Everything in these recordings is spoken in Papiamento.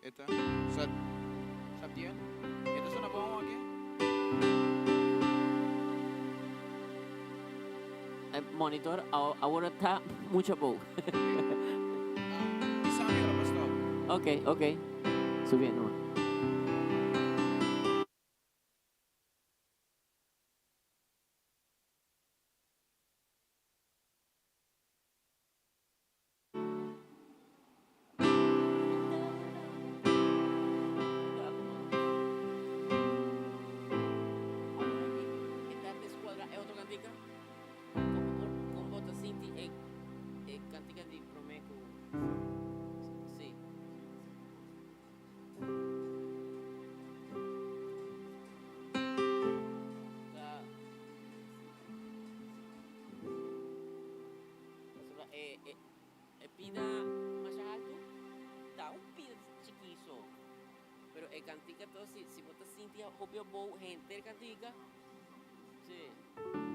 Eta Sabdiel. E ta sona bon aki? E monitor awor ta mucho abou. Bisa mi ora pa stop. Ok, ok. Subiendo. Pasobra e e e pida masha haltu ta un pida chikí so, pero e kantika to si si bo ta sinti hopi abou henter kantika, si, si, si, si.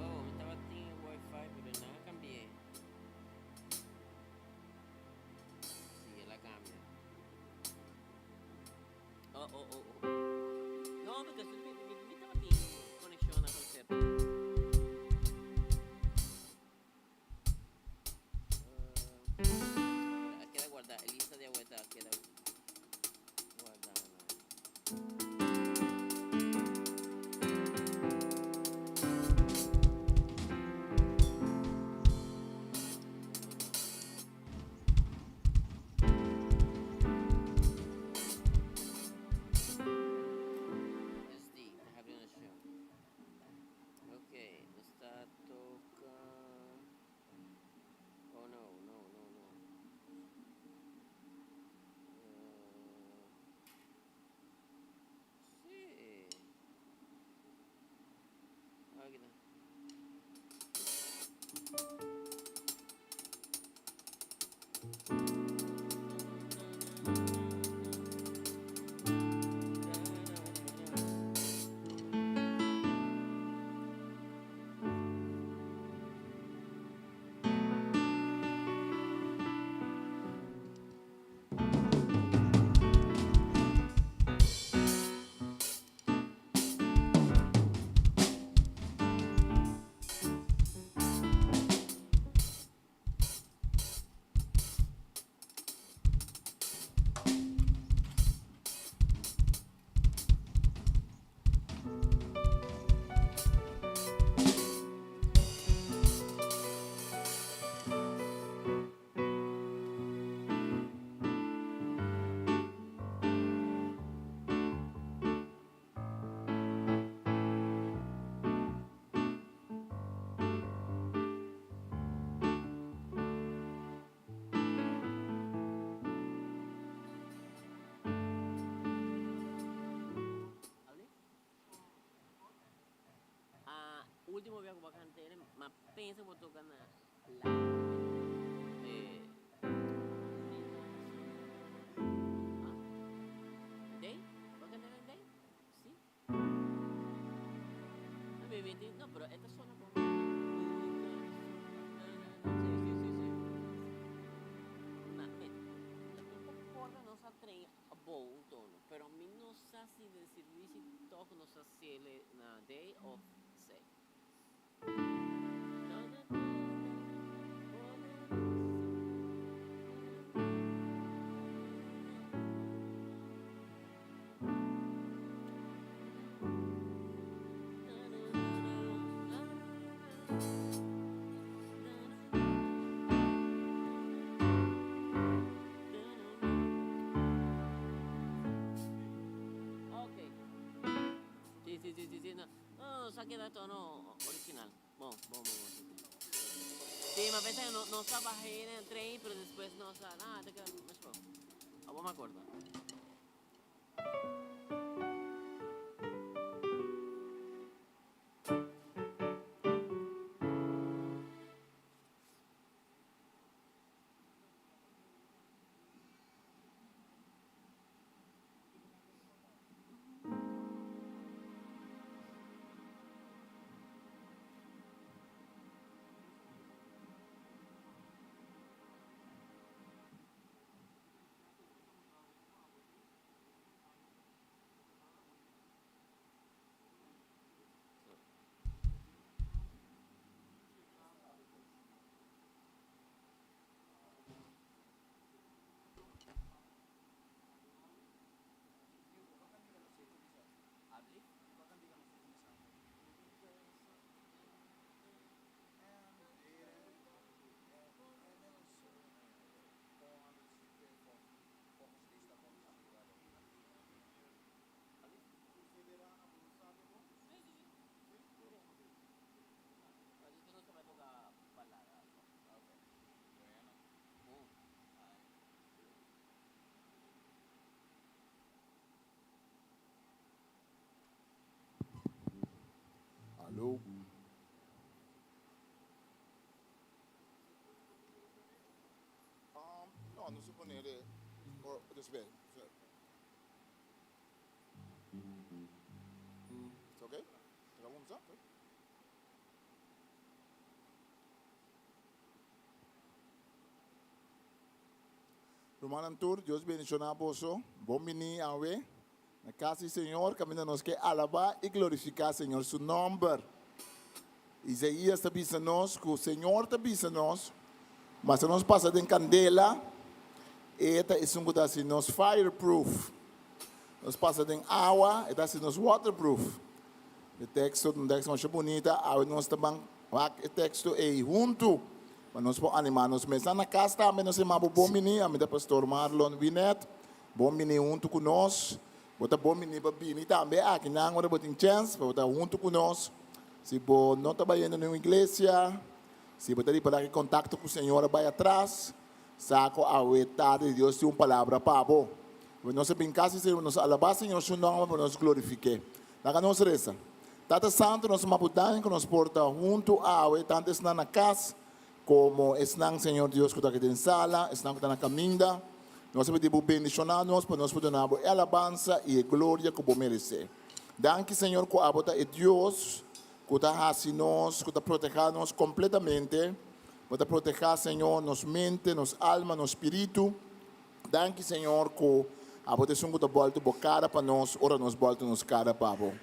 Oh, mi tabatin e wifi pero nan a cambi'é. Sí, el a cambia. Oh, oh, oh, oh. No, because mi, mi, mi tabatin conexion na concepto. Uh, keda guarda, e lista di aweta keda guarda. SD, ta habri nos show. Ok, nos ta toca. Oh no, no, no, no. Sí. Aki ta. Ah, último bia ku bo a kanta ene, ma pensa ku bo toka na la. Eh, ah, day? Bo a kanta na day? Si. No, mi mi tin, no, pero e ta sona bon. Si, si, si, si. Ma mi, mi ta corda nos a train abou un tono, pero mi no sa si den sirbishi tok nos a sele na day of C. nos a keda tono original. Bon, bon, bon, bon, si, si. Si, mi a pensa ku nos a baha den trein, pero despues nos a, nah, ta keda mes bon. Awor mi a korda. Aló. Um, no, no suponer, or, dus bij. It's okay? Te gaan we Rumannan tur, Dios bendiciona boso. Bon bini awe na cas di Señor, caminda nos ke alaba y glorifica Señor su nomber. Isaías ta bisa nos cu Señor ta bisa nos, mas si nos pasa den candela, e ta esun cu ta haci nos fireproof. Nos pasa den awa, e ta haci nos waterproof. E texto ta un texto masha bunita, awe nos ta ban Wak e teksto ei huntu pa nos por animá nos mes. Nan na kas tambe nos yama bo bon biní. Ami ta Pastor Marlon Winet. Bon biní huntu ku nos. Bo ta bon biní pa bini tambe akinan ora bo tin chèns pa bo ta huntu ku nos. Si bo no ta bayendo na un iglesia, si bo ta ripará ku e kontakto ku Señor a bai atras, sa ku awe tardi Dios tin un palabra pa bo. Nos a bin kas di Señor pa nos alabá Señor su nòmber, pa nos glorifik'é. Laga nos resa. Tata Santu, nos ama bo danki ku nos por ta huntu awe, tantu esnan na kas komo esnan, Señor Dios, ku ta aki den sala, esnan ku ta na kaminda. Nos a pidi bo bendishoná nos pa nos por duna bo e alabansa i e gloria ku bo meresé. Danki, Señor, ku abo ta e Dios ku ta hasi nos, ku ta protehá nos kompletamente. Bo ta protehá, Señor, nos mente, nos alma, nos spiritu. Danki Señor cu abo ta esun cu ta bolto bo cara pa nos ora nos bolto nos cara pa bo.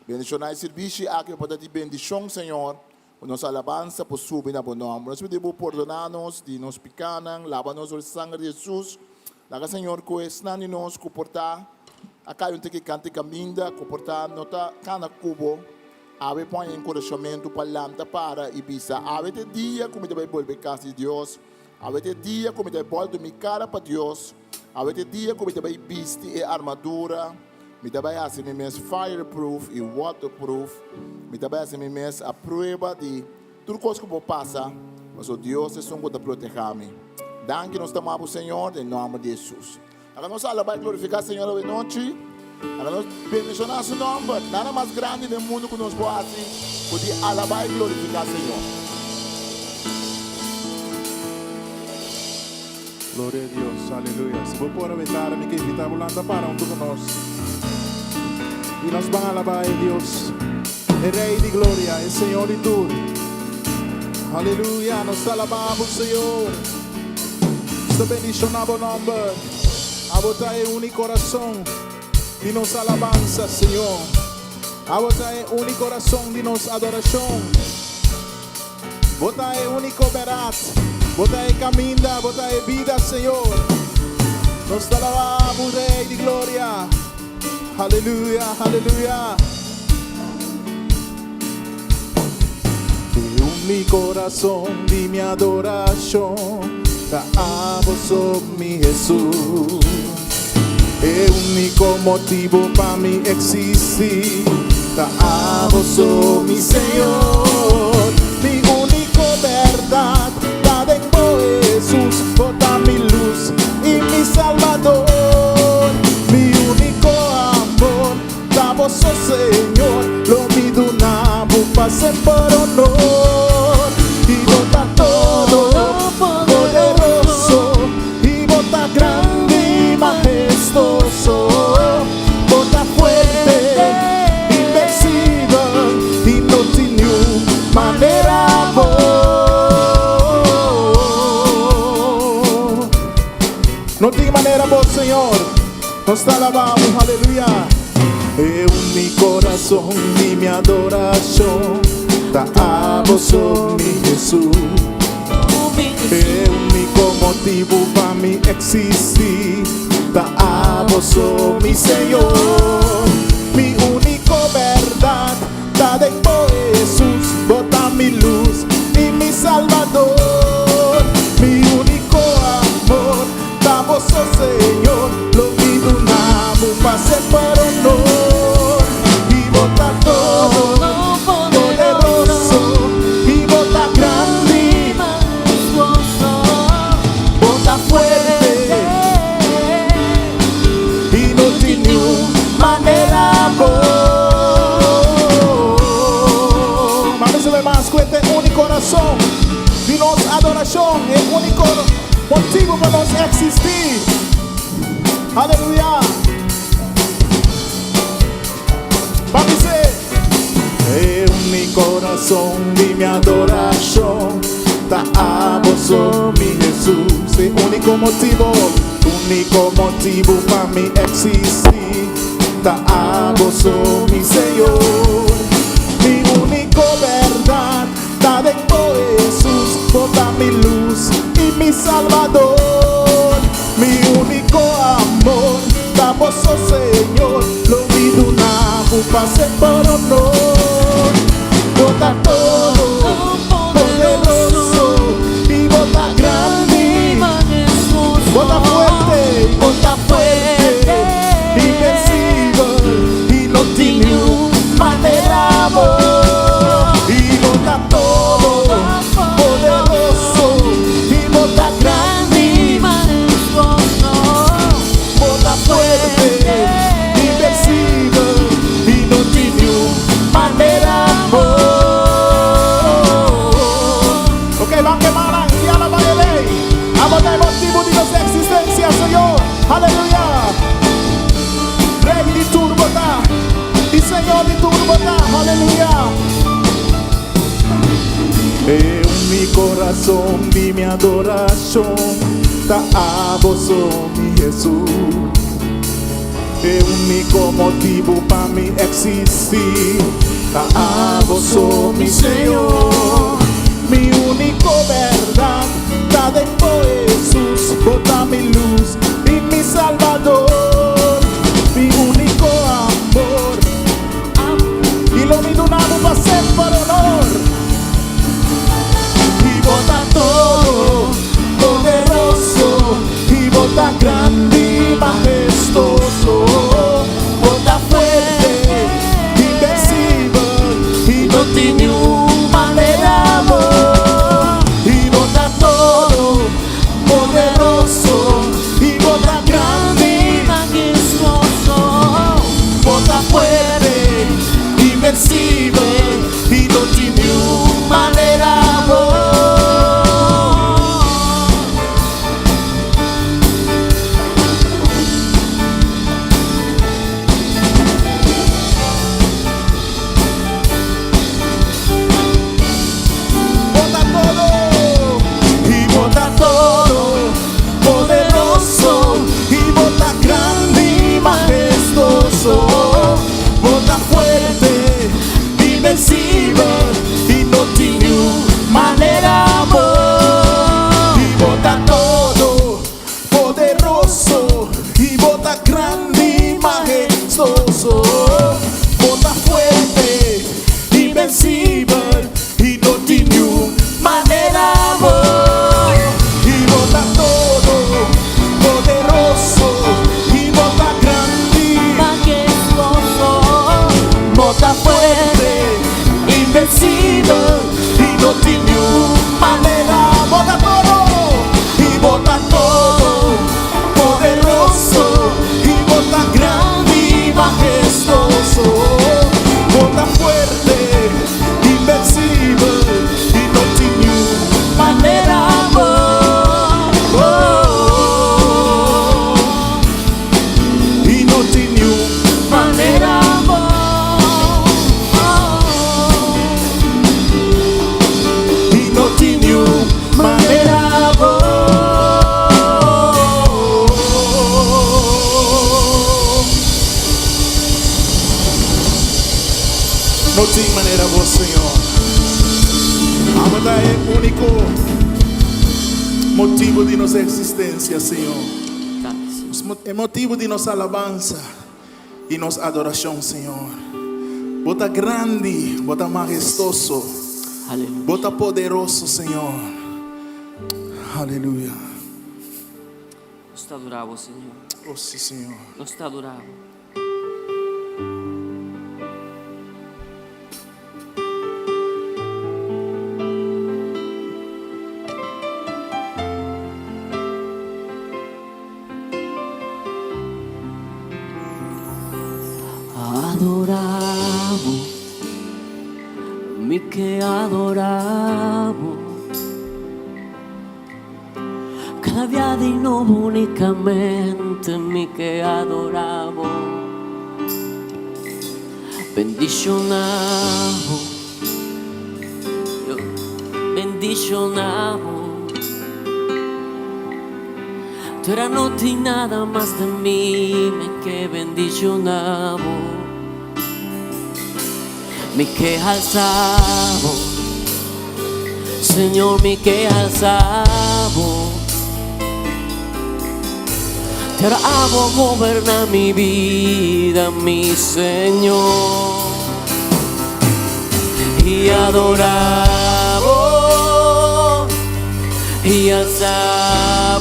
Bendiciona e sirbishi aki pa por ta di bendicion Señor, cu nos alabansa por subi na bo nomber. Nos pidi bo pordona nos di nos picanan, laba nos door e sanger di Jesus. Laga Señor cu esnan di nos cu por ta a cay un tiki canta e caminda, cu por ta no ta cana cu bo, awe por haña encorashamento pa lanta para y bisa, Awe ta e dia cu mi ta bay bolbe cas di Dios. Awe ta e dia ku mi ta bai bòltu mi kara pa Dios. Awe ta e dia ku mi ta bai bisti e armadura. Mi ta bai hasi mi mes fireproof i waterproof. Mi ta bai hasi mi mes a prueba di tur kos ku por pasa, pasobra Dios ta esun ku ta protehá mi. Danki nos ta ama bo, Señor, den nòmber di Hesus. Laga nos alabá i glorifiká Señor awe nochi. Laga nos bendishoná Su nòmber. Nada mas grandi den mundu ku nos por hasi ku di alabá i glorifiká Señor. Gloria a Dios, aleluya. Si bo por awe tarde, mi ke invita bo lanta para hunto ku nos. I nos ban alabá e Dios, e Rei di Gloria, e Señor di tur. Aleluya, nos ta alabá bo, Señor. Nos ta bendishoná bo nòmber. Abo ta e úniko rason di nos alabansa, Señor. Abo ta e úniko rason di nos adorashon. Bo ta e úniko bèrdat. Bo ta e kaminda, bo ta e bida, Señor. Nos ta alabá bo, Rei di Gloria. Aleluya, aleluya. E úniko rason di mi adorashon ta abo so, mi Hesus. E úniko motibu pa mi eksistí. Ta abo so, mi Señor. Mi úniko bèrdat ta den bo, Hesus. Bo ta mi lus i mi Salbador. Mi úniko amor ta bo so, Señor. Lo mi duna bo pa semper honor. I bo ta todo poderoso. I bo ta grandi i mahestuoso. Bo ta fuerte, invensibel. I no tin ningun manera bo. No tin manera bo, Señor. Nos ta alabá bo, aleluya. E úniko rason di mi adorashon ta abo so, mi Hesus. E úniko motibu pa mi eksistí ta abo so, mi Señor. Mi úniko bèrdat ta den bo, Hesus. Bo ta mi lus i mi Salbador. Mi úniko amor ta bo so, Señor. Lo mi duna bo pa semper honor. I bo ta todo poderoso. I bo ta grandi. Bo ta fuerte. I no tin ningun manera bo. Mami se ve mas ku e úniko rason di nos adorashon, e úniko motibu pa nos eksistí. Aleluya. Papi se. E úniko rason di mi adorashon ta abo so, mi Hesus. E úniko motibu pa mi eksistí ta abo so, mi Señor. Mi úniko bèrdat ta den bo, Hesus. Bo ta mi lus i mi Salbador. Mi úniko amor ta bo so, Señor. Lo mi duna bo pa semper honor. Bo ta todo poderoso i bo ta grandi. Bo ta fuerte, bo ta fuerte, invensibel i no tin ningun manera bo. I bo ta todo poderoso i bo ta grandi. Bo ta fuerte, invensibel i no tin ningun manera bo. Ok, ban kema i alabá E. Abo ta e motibu di nos eksistensia, Señor. Aleluya. Rei di tur bo ta. I Señor di tur bo ta. Aleluya. E úniko rason di mi adorashon ta abo so, mi Hesus. E úniko motibu pa mi eksistí ta abo so, mi Señor. Mi úniko bèrdat ta den bo, Hesus. Bo ta mi lus i mi Salbador. Mi úniko amor i lo mi duna bo pa semper honor. I bo ta todo poderoso. I bo ta grandi i mahestuoso. Bo ta fuerte, invensibel i no tin ningun manera bo. I bo ta todo. No tin manera bo, Señor. Abo ta e úniko motibu di nos eksistensia, Señor. E motibu di nos alabansa i nos adorashon, Señor. Bo ta grandi, Bo ta mahestoso, Bo ta poderoso, Señor. Aleluya. Nos ta adorá Bo, Señor. Oh, sí, Señor. Nos ta adorá Bo. Adorá Bo, mi ke adorá Bo. Kada dia di nobo únikamente mi ke adorá Bo. Bendishoná Bo, yo bendishoná Bo. Tur no tin nada mas den mi, mi ke bendishoná Bo. Mi ke halsa Bo, Señor, mi ke halsa Bo. Pero abo goberna mi bida, mi Señor. I adorá Bo, i halsa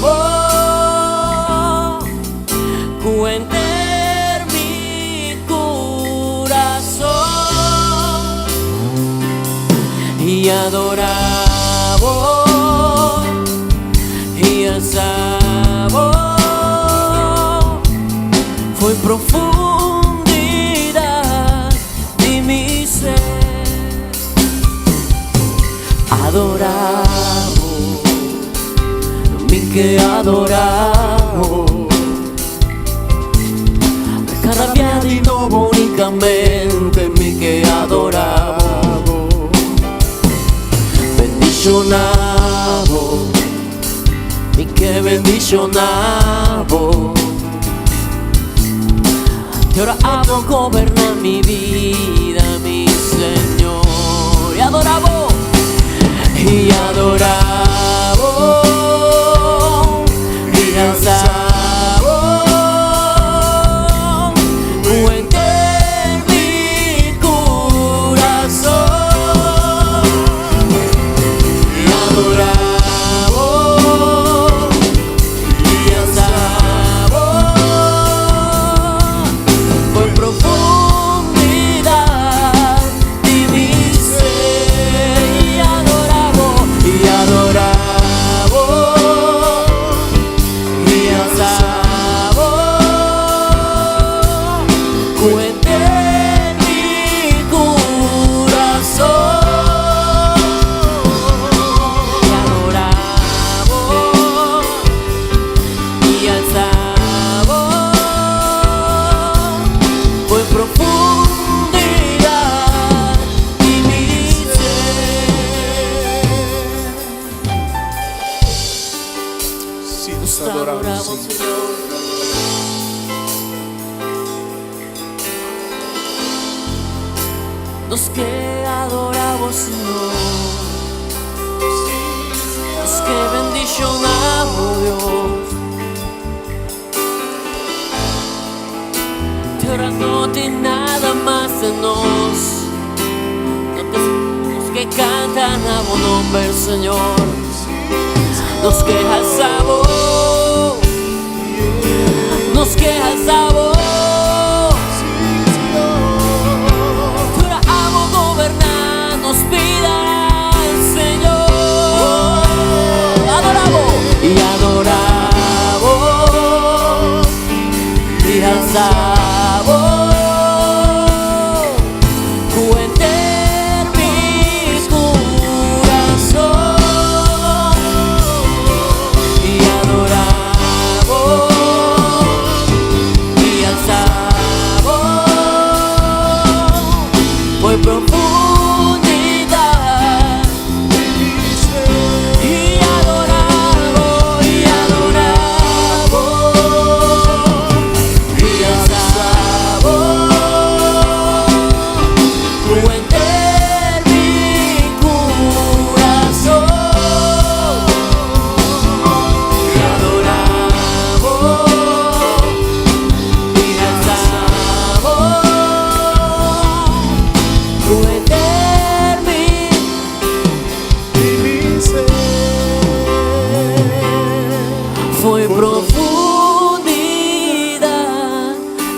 Bo, ku henter mi kurason. I adorá Bo, i halsa Bo, for profundidat di mi ser. Adorá Bo, mi ke adorá Bo. Kada dia di nobo únikamente mi ke adorá Bo. Bendishoná Bo, mi ke bendishoná Bo. Te ora abo goberna mi bida, mi Señor. I adorá Bo, i adorá Bo, i halsa Bo, ku henter mi kurason. I adorá Bo, i halsa Bo, for profundidat di mi ser. I adorá Bo, i adorá Bo, i halsa Bo, ku henter mi kurason. I adorá Bo, i halsa Bo, for profundidat di mi ser. Sí, nos Te adoramos, adoramos, Señor. Señor. Nos ke adorá Bo, Señor. Nos ke bendishoná Bo, Dios. Te ora no tin nada mas den nos. No te, nos ke kanta na Bo nòmber, Señor. Nos ke halsa Bo. Nos ke halsa Bo. Te ora abo goberná nos bida, Señor. Adorá Bo i adorá Bo i halsa Bo. Ku henter mi kurason i adorá Bo i halsa Bo for profundidat i adorá Bo, i adorá Bo i halsa. Profundidat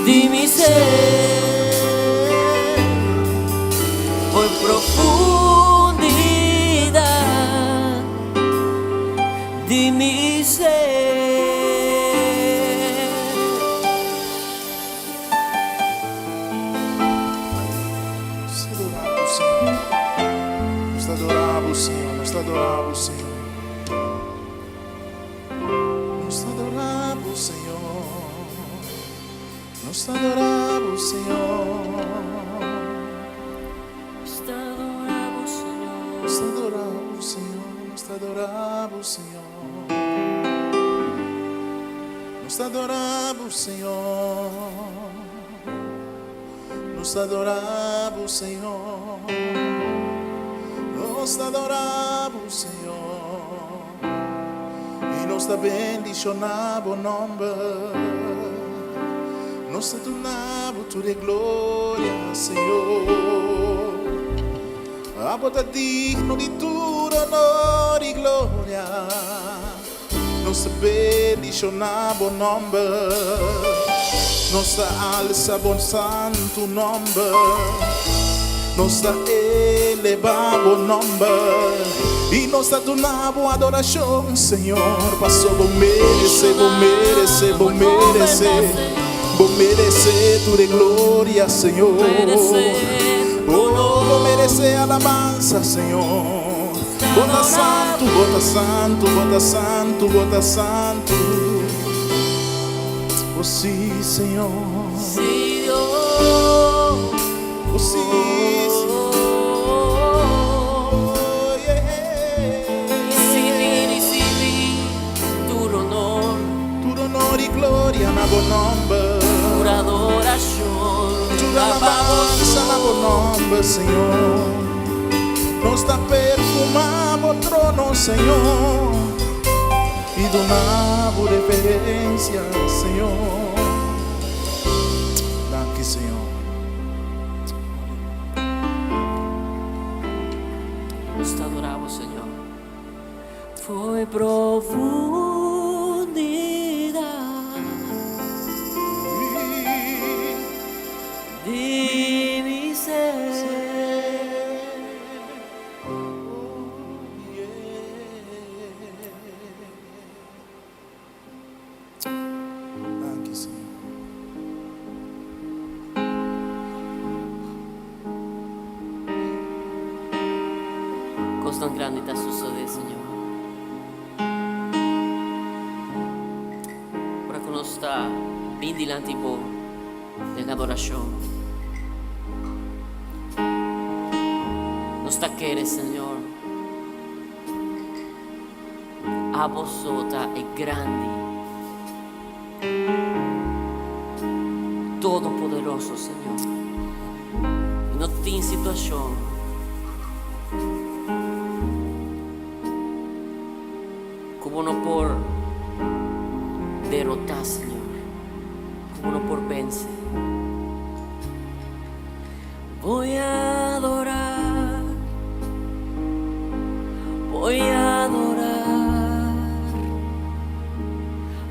di mi ser. Fo'i profundidat di mi ser. Nos ta adorá bo, Señor. Nos ta adorá bo, Señor. Nos ta adorá bo, Señor. Nos ta adorá bo, Señor. Nos ta adorá bo, Señor. Nos ta adorá bo, Señor. Nos ta adorá bo, Señor. Nos ta adorá bo, Señor. Nos ta adorá bo, Señor. Nos ta adorá bo, Señor. Nos ta adorá bo, Señor. I nos ta bendishoná bo nòmber. Nos ta duna bo tur e gloria, Señor. Abo ta digno di tur honor i gloria. Nos ta bendishoná bo nòmber. Nos ta alsa bo santu nòmber. Nos ta elevá bo nòmber. I nos ta duna bo adorashon, Señor. Paso bo meresé, bo meresé, bo meresé. Bo meresé tur e gloria, Señor. Oh, bo meresé alabansa, Señor. Bo ta santu, bo ta santu, bo ta santu, bo ta santu. Oh, sí, Señor. Sí, Dios. Oh, sí, Señor. Oh, yeah. Risibí, risibí tur honor, Tur honor i gloria na bo nòmber. Tur adorashon. Tur alabansa na bo nòmber, Señor. Nos ta perfumá bo trono, Señor. I duna bo reverensia, Señor. Danki, Señor. Nos ta adorá bo, Señor. Fo'i profundidat di mi ser. Oh, yeah. Danki, Señor. Kos tan grandi ta susedé, Señor. Ora ku nos ta bin dilanti bo den adorashon, nos ta kere, Señor, abo so ta e grandi, todopoderoso, Señor. I no tin situashon ku bo no por derotá, Señor, ku bo no por vense. Voy a adorar, voy a adorar,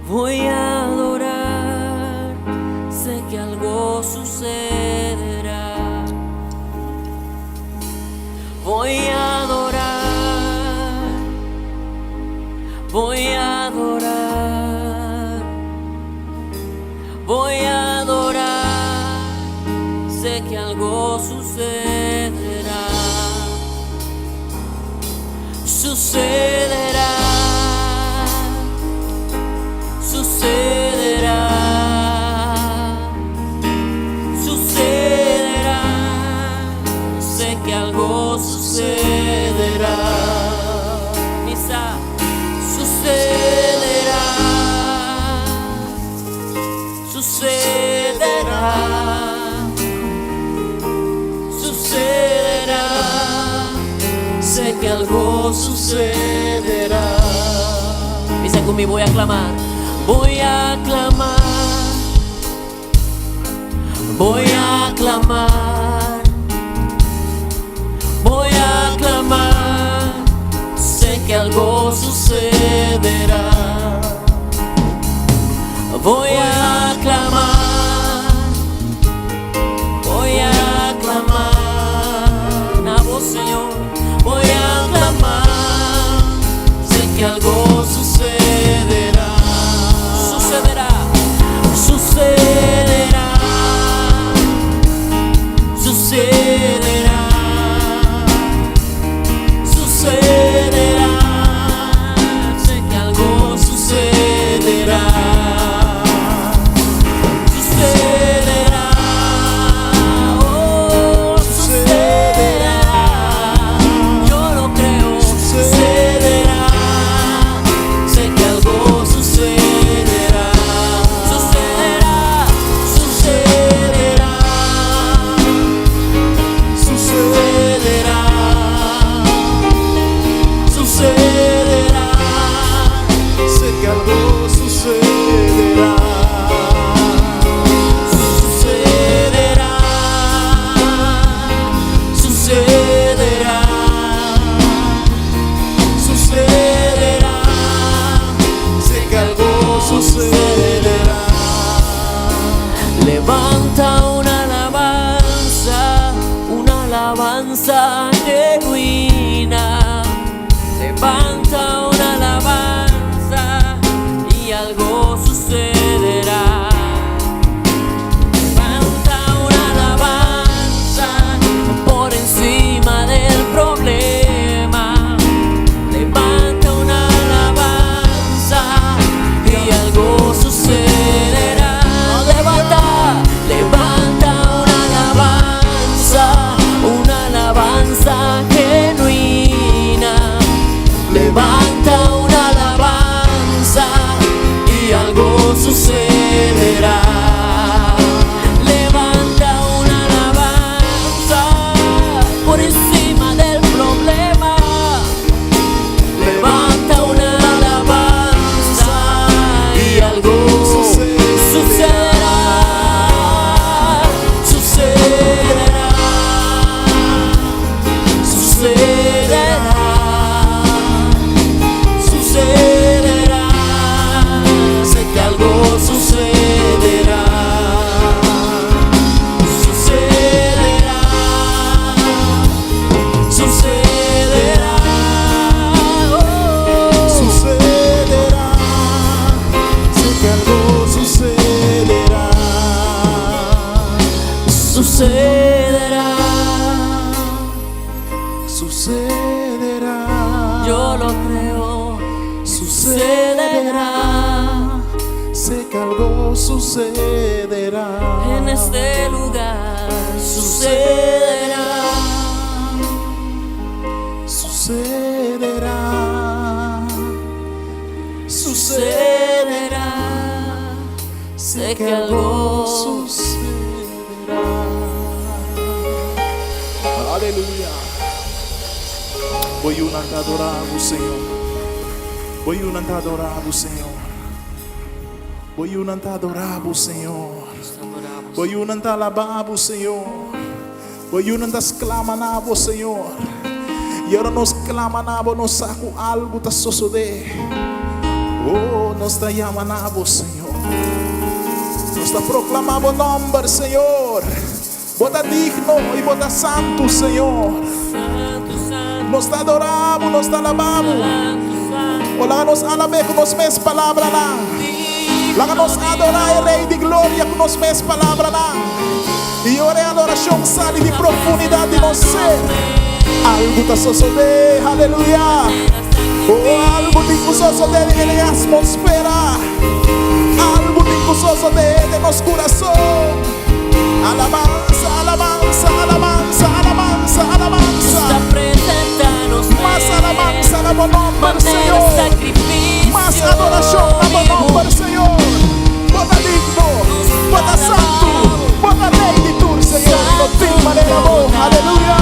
voy a adorar. Sé que algo sucederá. Voy a adorar, voy a adorar, voy a adorar. Sé que algo sucederá. Sucederá, sucederá, sucederá. Sé que algo sucederá. Misa, sucederá, sucederá, sucederá. Sé que algo sucederá. Bisa ku mi, voy a clamar, voy a clamar, voy a clamar, voy a clamar. Sé que algo sucederá. Voy a clamar, voy a clamar na bo, Señor, voy a clamar, sé que algo sucederá, sucederá, sucederá, sucederá, sucederá, sé que algo sucederá. Sucederá, oh, sucederá. Yo lo creo, sucederá. Sé que algo sucederá. Sucederá, sucederá. Sucederá, sucederá. Sé que algo sucederá. Sucederá, sucederá, sucederá. Sé que algo sucederá. Levanta una alabanza genuina. Levanta una alabanza y algo sucederá. Levanta una alabanza por encima del problema. Levanta una alabanza y algo sucederá. Levanta, levanta una alabanza genuina. Levanta una alabanza y algo sucederá. Levanta una alabanza por encima del problema. Levanta una alabanza y algo sucederá. Sucederá. Sucederá. Sucederá. Sé que algo sucederá. Sucederá. Sucederá. Oh. Sucederá. Sé que algo sucederá. Sucederá. Sucederá. Yo lo creo. Sucederá. Sé que algo sucederá. En este lugar. Sucederá. Sucederá. Sucederá. Sé que algo sucederá. Aleluya. Bo yunan ta adorá bo, Señor. Bo yunan ta adorá bo, Señor. Bo yunan ta adorá bo, Señor. Bo yunan ta alabá bo, Señor. Bo yunan ta sklama na bo, Señor. I ora nos sklama na bo, nos sa ku algu ta sosodé. Oh, nos ta yama na bo, Señor. Nos ta proklamá bo nòmber, Señor. Bo ta digno i bo ta santu, Señor. Santu, santu, Nos ta adorá bo, nos ta alabá bo. santu, santu. O laga nos alab'é ku nos mes palabranan. Laga nos adorá e Rei di Gloria ku nos mes palabranan. I ora e adorashon sali di profundidat di nos ser. Algu ta sosodé, aleluya. Oh, algu tin ku sosodé den e atmósfera. Algu tin ku sosodé den nos kurason. Alabansa, alabansa, alabansa, alabansa, alabansa. Está presenta-nos Mas alabansa na bo nòmber, manera Señor. sakrifisio. Mas adorashon na bo nòmber, Señor. Bo ta digno, bo ta santu, bo ta Rei di tur, Señor. No tin manera bo, aleluya.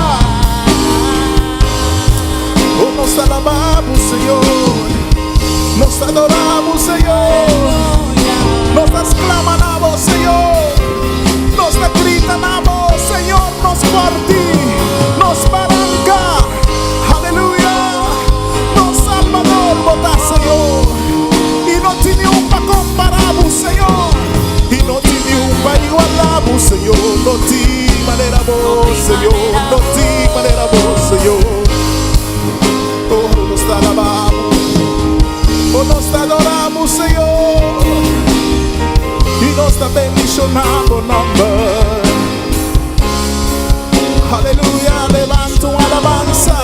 Oh, nos ta alabá bo, Señor. Nos ta adorá bo, Señor. Nos ta sklama na bo, Señor. Nos ta grita na bo, Señor. Nos fòrti, nos baranka. Aleluya. Nos Salbador, bo ta, Señor. I no ta bendishoná bo nòmber. Aleluya, levanta un alabansa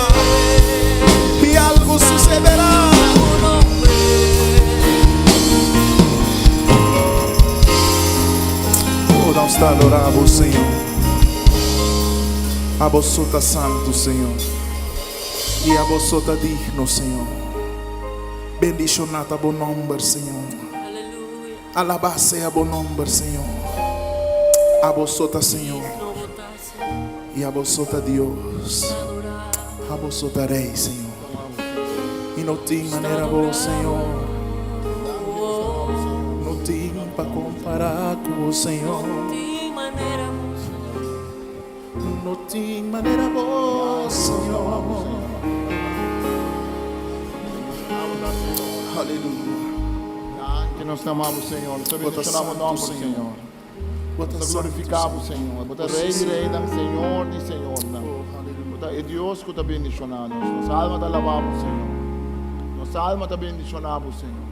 i algu susederá. Oh, nos ta adorá bo, Señor. Abo so ta santu, Señor. I abo so ta digno, Señor. Bendishoná ta bo nòmber, Señor. Alabá sea bo nòmber, Señor. Abo so ta Señor. I abo so ta Dios. Abo so ta Rei, Señor. I no tin manera bo, Señor. No tin pa kompará ku bo, Señor. No tin manera bo, Señor. Aleluya. Danki nos ta ama bo, Señor. Nos ta Bo ta bendiciona bo santu, nomber, Señor. Señor. Bo ta Nos ta santu, glorifica bo, Señor. Señor. Bo ta Oh, sí, Rey di Señor. reynan, Señor di señornan. Oh, aleluya. Bo ta e Dios cu ta bendiciona nos. Nos alma ta alaba bo, Señor. Nos alma ta bendiciona bo, Señor.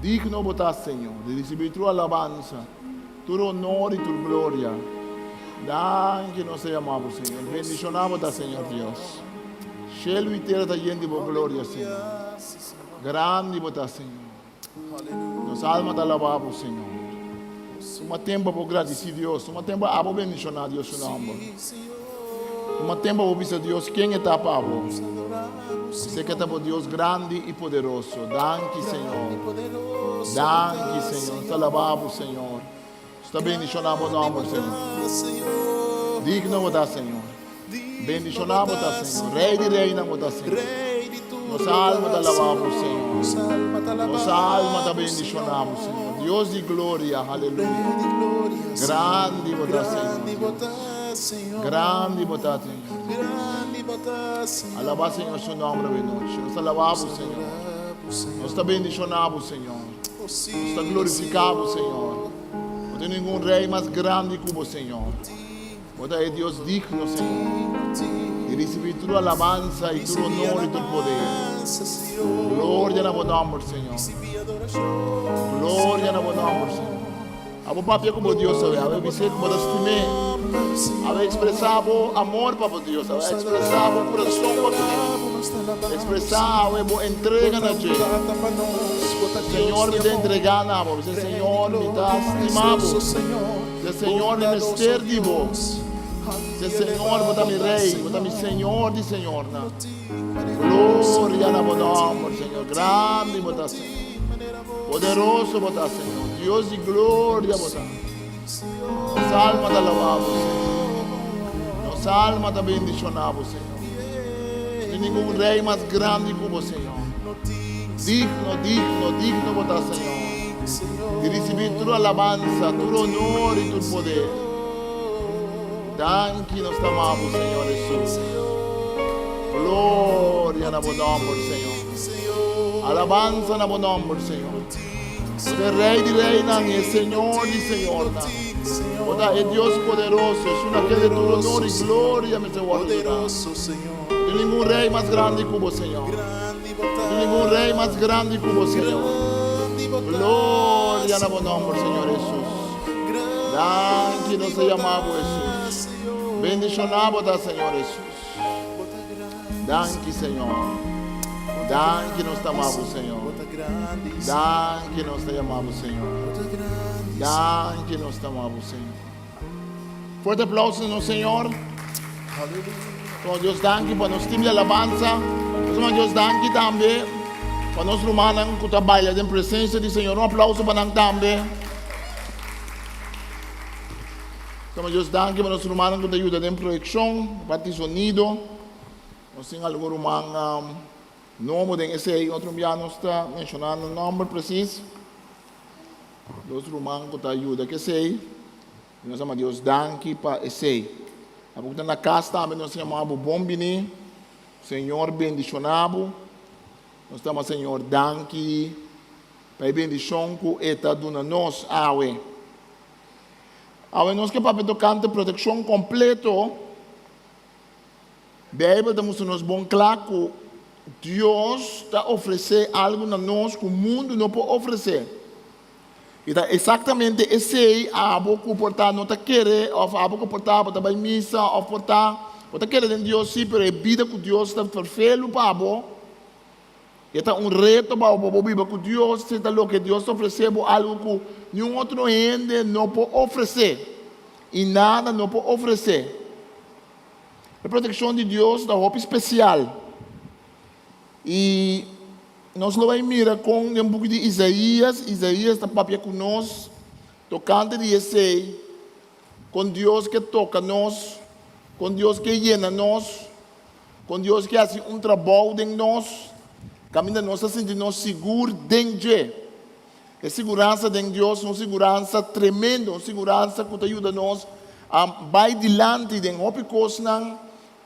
Digno bo ta, Señor, di ricibi tur alabanza. Tur honor i tur gloria. Danki nos ta yama bo, Señor. Bendiciona bo ta, Señor Dios. Cielo i tera ta yen di bo gloria, Señor. Grandi bo ta, Señor. Nos alma ta alaba bo, Señor. Tuma tempo pa bo gradici Dios. Tuma tempo abo bendiciona Dios su nomber. Tuma tempo pa bo bisa Dios ken e ta pa bo. Esei ke ta bo Dios grandi i poderoso. Danki, Señor. Danki, Señor. Nos ta alabá bo, Señor. Nos ta bendishoná bo nòmber, Señor. Digno bo ta, Señor. Bendishoná bo ta, Señor. Rei di reinan bo ta, Señor. Nos alma ta alabá bo, Señor. Nos alma ta bendishoná bo, Señor. Dios di gloria, aleluya. Grandi bo ta, Señor Dios. Grandi bo ta, Señor Dios. Alabá Señor su nomber awe nochi. Nos ta alabá bo, Señor. Nos ta bendishoná bo, Señor. Nos ta glorifiká bo, Señor. No tin ningun rei mas grandi ku bo, Señor. Bo ta e Dios digno, Señor, di risibí tur alabansa i tur honor i tur poder. Gloria na bo nomber, Señor. Gloria na bo nomber, Señor. Abo papia ku bo Dios awe. Awe bis'é ku bo ta stim'é. Awe ekspresá bo amor pa bo Dios. Awe ekspresá bo kurason pa kuné. Ekspresá awe bo entrega na dje. Señor, mi ta entregá na bo. Bis'é, Señor, mi ta stima bo. Bis'é, Señor, mi mester di bo. Bis'é, Señor, bo ta mi Rei. Bo ta mi Señor di señornan. Gloria na bo nòmber, Señor. Grandi bo ta, Señor. Poderoso bo ta, Señor. Dios di gloria bo ta. Nos alma ta alabá bo, Señor. Nos alma ta bendishoná bo, Señor. No tin ningun rei mas grandi ku bo, Señor. Digno, digno, digno bo ta, Señor, di risibí tur alabansa, tur honor i tur poder. Danki nos ta ama bo, Señor Hesus. Gloria na bo nòmber, Señor. Alabansa na bo nòmber, Señor. Bo ta e Rei di reinan i e Señor di señornan. Bo ta e Dios poderoso, esun a kende tur honor i gloria mester wòrdu duná. No tin ningun rei mas grandi ku bo, Señor. No tin ningun rei mas grandi ku bo, Señor. Gloria na bo nòmber, Señor Hesus. Danki nos ta yama bo, Hesus. Bendishoná bo ta, Señor Hesus. Danki Señor. Danki nos ta ama bo Señor. Danki nos ta yama bo Señor. Danki nos ta ama bo Señor. Fuerte aplauso na nos Señor. Como Dios danki pa nos team di alabanza. Nos ama Dios danki tambe pa nos rumannan ku ta baila den presencia di Señor. Un aplauso pa nan tambe. Toma Dios danki pa nos rumannan ku ta yuda den proyekshon, parti sonido. Nos tin algun ruman nobo den esei, otro bia nos ta menshoná nan nòmber presis. Dos ruman ku ta yuda ku esei. I nos ama Dios danki pa esei. Abo ku ta na kas tambe nos yama bo bon bini. Señor bendishoná bo. Nos ta ama Señor danki pa e bendishon ku e ta duna nos awe. Awe nos ke papia tokante protekshon kompleto. Beibel ta mustra nos bon kla ku Dios ta ofresé algu na nos ku mundu no por ofresé. I ta eksaktamente esei abo ku por ta no ta kere òf abo ku por ta bo ta bai misa òf por ta bo ta kere den Dios sí pero e bida ku Dios ta ferfelu pa bo e ta un reto pa bo pa bo biba ku Dios esei ta loke Dios ta ofresé bo algu ku niun otro hende no por ofresé i nada no por ofresé. E protekshon di Dios ta hopi spesial. I nos lo bai mira kon den buki di Isaías, Isaías ta papia ku nos tokante di esei, kon Dios ke toka nos, kon Dios ke yena nos, kon Dios ke hasi un trabou den nos, kaminda nos ta sinti nos sigur den dje. E siguransa den Dios un siguransa tremendo, un siguransa ku ta yuda nos a bai dilanti den hopi kosnan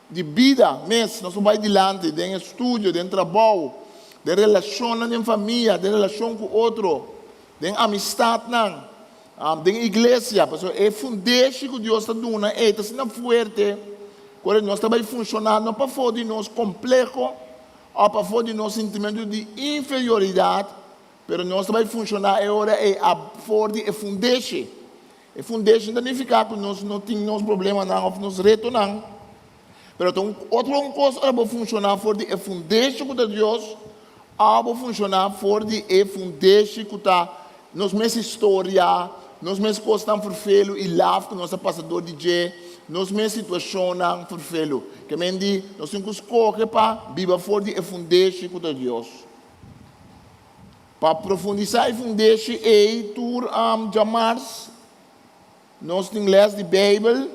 di bida mes. Nos por bai dilanti den estudio, den trabou, den relashonnan den famia, den relashon ku otro, den amistatnan, den iglesia. Pasobra e fundeshi ku Dios ta duna ei ta asina fuerte ku ora nos ta bai funshoná no pafó di nos kompleho òf pafó di nos sintimentu di inferioridat, Pero nos ta bai funshoná e ora ei a for di e fundeshi. E fundeshi no ta nifiká ku nos no tin nos problemanan òf nos retonan, pero ta un otro un kos ora bo funshoná for di e fundeshi ku ta Dios òf bo funshoná for di e fundeshi ku ta nos mes historia, nos mes kosnan ferfelu i laf ku nos a pasa dor di dje, nos mes situashonnan ferfelu. Ke men di nos tin ku skohe pa biba for di e fundeshi ku ta Dios. Pa profundisá e fundeshi ei tur djamars nos tin lès di Beibel.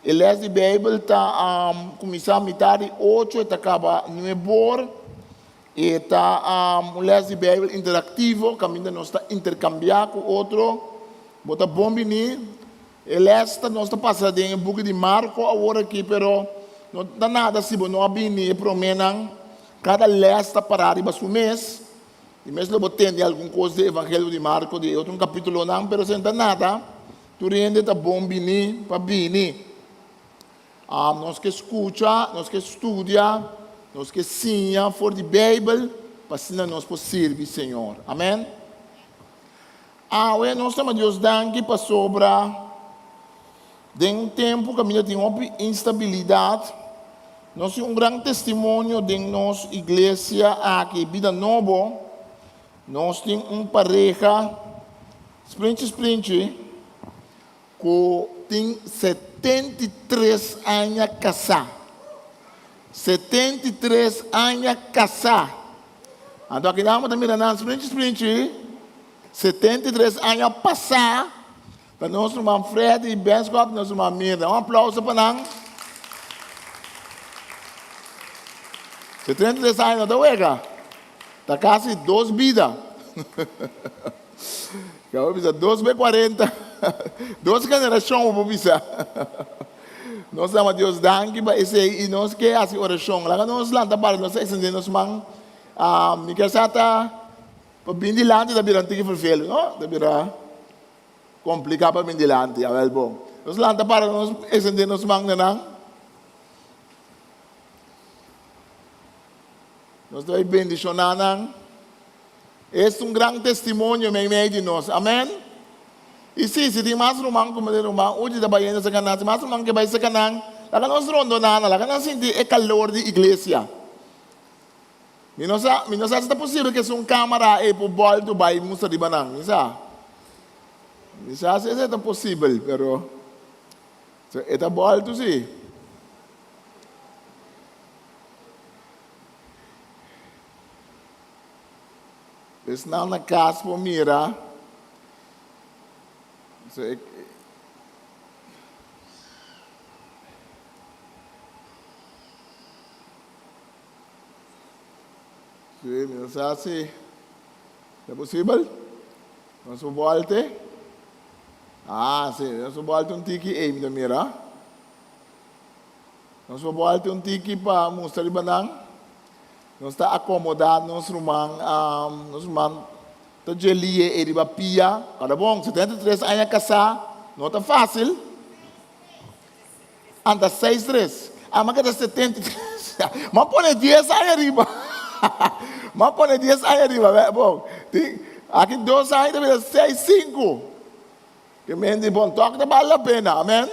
E lès di Beibel ta kuminsá mitar di ocho e ta kaba nuebor. E ta un lès di Beibel interaktivo kaminda nos ta interkambiá ku otro. Bo ta bon bini. E lès ta nos ta pasa den e buki di Marko awor aki pero no ta nada si bo no a bini e proménan. Kada lès ta pará riba su mes. Di mes lo bo tende algun kos di Evangelio di Marko di e otro kapítulonan, pero esei no ta nada. Tur hende ta bon bini pa bini. Nos ke skucha, nos ke studia, nos ke siña for di Beibel pa asina nos por sirbi Señor. Amèn. Awe nos ta ma Dios danki pasobra den un tempu kaminda tin hopi instabilidat, nos tin un gran testimonio den nos iglesia aki, Bida Nobo. Nos tin un pareha sprinchi sprinchi ku tin 73 aña kasá. 73 aña kasá. Anto aki nan bo ta mira nan sprinchi sprinchi. 73 aña pasá ta nos ruman Freddy Benschop i nos ruman Mirna. Un aplauso pa nan. 73 aña no ta wega. Ta kasi dos bida. Ka bo bisa dos be 40. Dos generashon bo por bisa. Nos ta ama Dios danki pa esei i nos ke hasi orashon. Laga nos lanta para nos ta ekstendé nos man. Mi ke sa ta. Pa bin dilanti ta bira un tiki ferfelu, no? Ta bira kompliká pa bin dilanti. Awel bon. Nos lanta para nos extendé nos man na nan. Nos ta bai bendishoná nan. Es un gran testimonio meimei di nos. Amèn. I si, si tin mas ruman ku mi ruman Uchi ta bayendo serka nan, si mas ruman ke bai serka nan, laga nos rondoná nan, laga nan sinti e kalor di iglesia. Mi no sa, mi no sa si ta posibel ke esun kamara ei por bòltu bai mustra riba nan. Mi sa. Mi sa si esei ta posibel, pero e ta bòltu si. Esnan na kas por mira. So, e, Sí, mi no sa si ta posibel. Nos por bolte. Ah, sí, nos por bolte un tiki ei, mi ta mira. Nos por bolte un tiki pa mustra riba nan. Nos ta akomodá nos ruman, um, nos ruman ta djelie ei riba pia. Kada bon, 73 aña kasá, no ta fásil. Anta seis tres. Ah, m'a keda 73. M'a pone dies aña riba. M'a pone dies aña riba. Bon, tin. Aki dos aña ta bira seis sinku. Ke men di bon tòg ta bal la pena. Amen.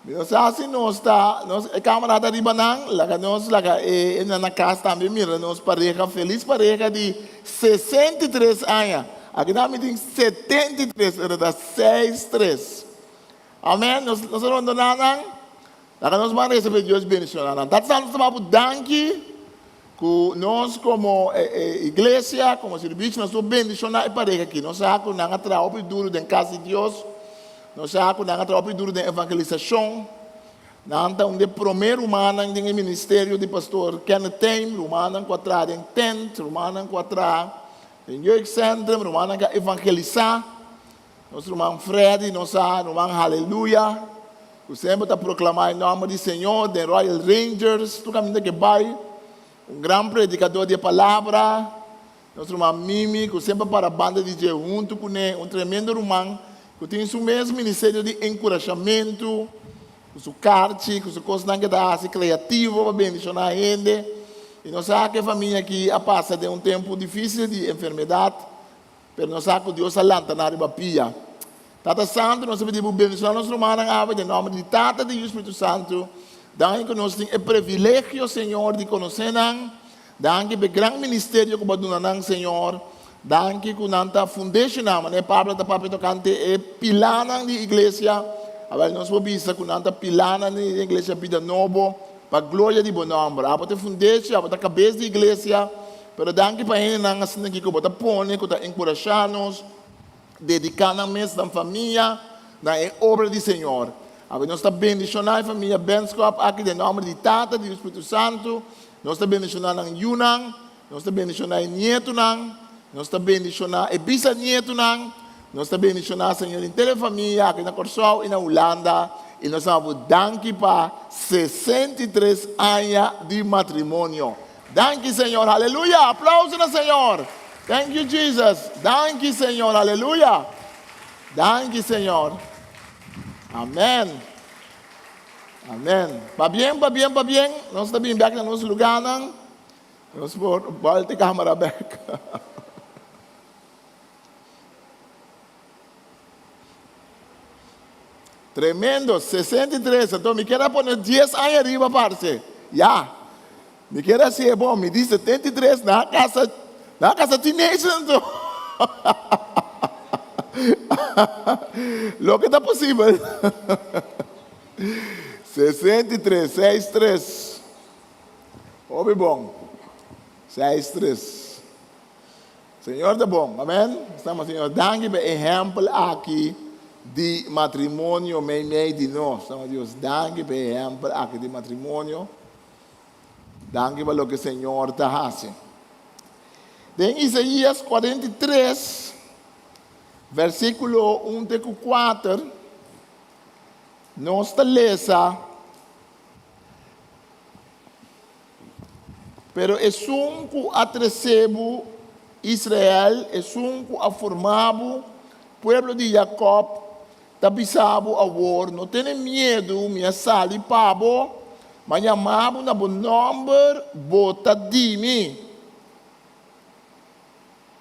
Mi no sa si nos ta, nos, e camera ta riba nan, laga nos laga e nan na cas tambe mira nos pareha, feliz pareha di 63 aña. Aki nan mi tin 73, pero ta seis tres. Amen, nos, nos a rondona nan, laga nos ban reza pa Dios bendiciona nan. Tata Santo ta babu danki ku nos como iglesia, como servicio, nos por bendiciona e pareha aki. Nos sa ku nan a traha hopi duro den cas di Dios. Nos sa ku nan a traha hopi duru den evangelisashon. Nan ta un di e promé rumannan den e ministerio di Pastor Kenneth Tame, rumannan ku a traha den tent, rumannan ku a traha den jeugdcentrum, rumannan ku a evangelisá. Nos ruman Freddy, nos sa, ruman Haleluya, ku semper ta proklamá e nòmber di Señor den Royal Rangers, tur kaminda ku e bai. Un gran predikadó di e palabra. Nos ruman Mimi, ku semper para banda di dje huntu kuné, un tremendo ruman ku tin su mes ministerio di enkurashamentu, ku su karchi, ku su kosnan ku e ta hasi kreativo pa bendishoná hende. I nos sa ku e famia aki a pasa den un tempu difísil di enfermedat, pero nos sa ku Dios a lanta nan riba pia. Tata Santu, nos ta pidi bo bendishoná nos rumannan awe den nòmber di Tata, di Yu, Spiritu Santu. Danki ku nos tin e privilegio, Señor, di konosé nan. Danki p'e gran ministerio ku bo a duna nan, Señor. Danki ku nan ta fundeshonan, manera Pablo ta papia tokante e pilánan di iglesia. Awel nos por bisa ku nan ta pilánan di iglesia Bida Nobo, pa gloria di bo nòmber. Abo ta e fundeshi, abo ta kabes di iglesia, pero danki pa hendenan asina aki ku bo ta pone, ku ta enkurashá nos, dediká nan mes, nan famia, na e obra di Señor. Awe nos ta bendishoná e famia Benschop aki den nòmber di Tata, di Yu, Spiritu Santu. Nos ta bendishoná nan yunan, nos ta bendishoná e nietunan, nos ta bendishoná e bisanietunan, nos ta bendishoná Señor henter e famia aki na Kòrsou i na Hulanda i nos ta bo danki pa 63 aña di matrimonio. Danki Señor, aleluya! Aplauso na Señor! Thank you Jesus! Danki Señor, aleluya! Danki Señor! Amen! Amen. Pabien, pabien, pabien. Nos ta bin bek na nos lugánan. Nos por bòlta e kámara bek. Tremendo, 63. Anto mi kier a pone 10 aña riba parce. Ya. Mi kier a hasié bon. Mi di 73, nan a kasa, nan a kasa teenager anto. Loke ta posibel. 63, seis tres. Hopi bon. Seis tres. Señor ta bon, amen. Estamos Señor danki pa e ehempel aki di matrimonio meimei di nos. Estamos Dios danki pa e ehempel aki di matrimonio. Danki pa loke Señor ta hasi. Den Isaías 43, versíkulo 1 te ku 4, nos ta lesa, Pero esun ku a trese bo, Israel, esun ku a forma bo, pueblo di Jakòb, ta bisa bo awor, No tene miedu, mi a sali pa bo, mi a yama bo na bo nòmber, bo ta di mi.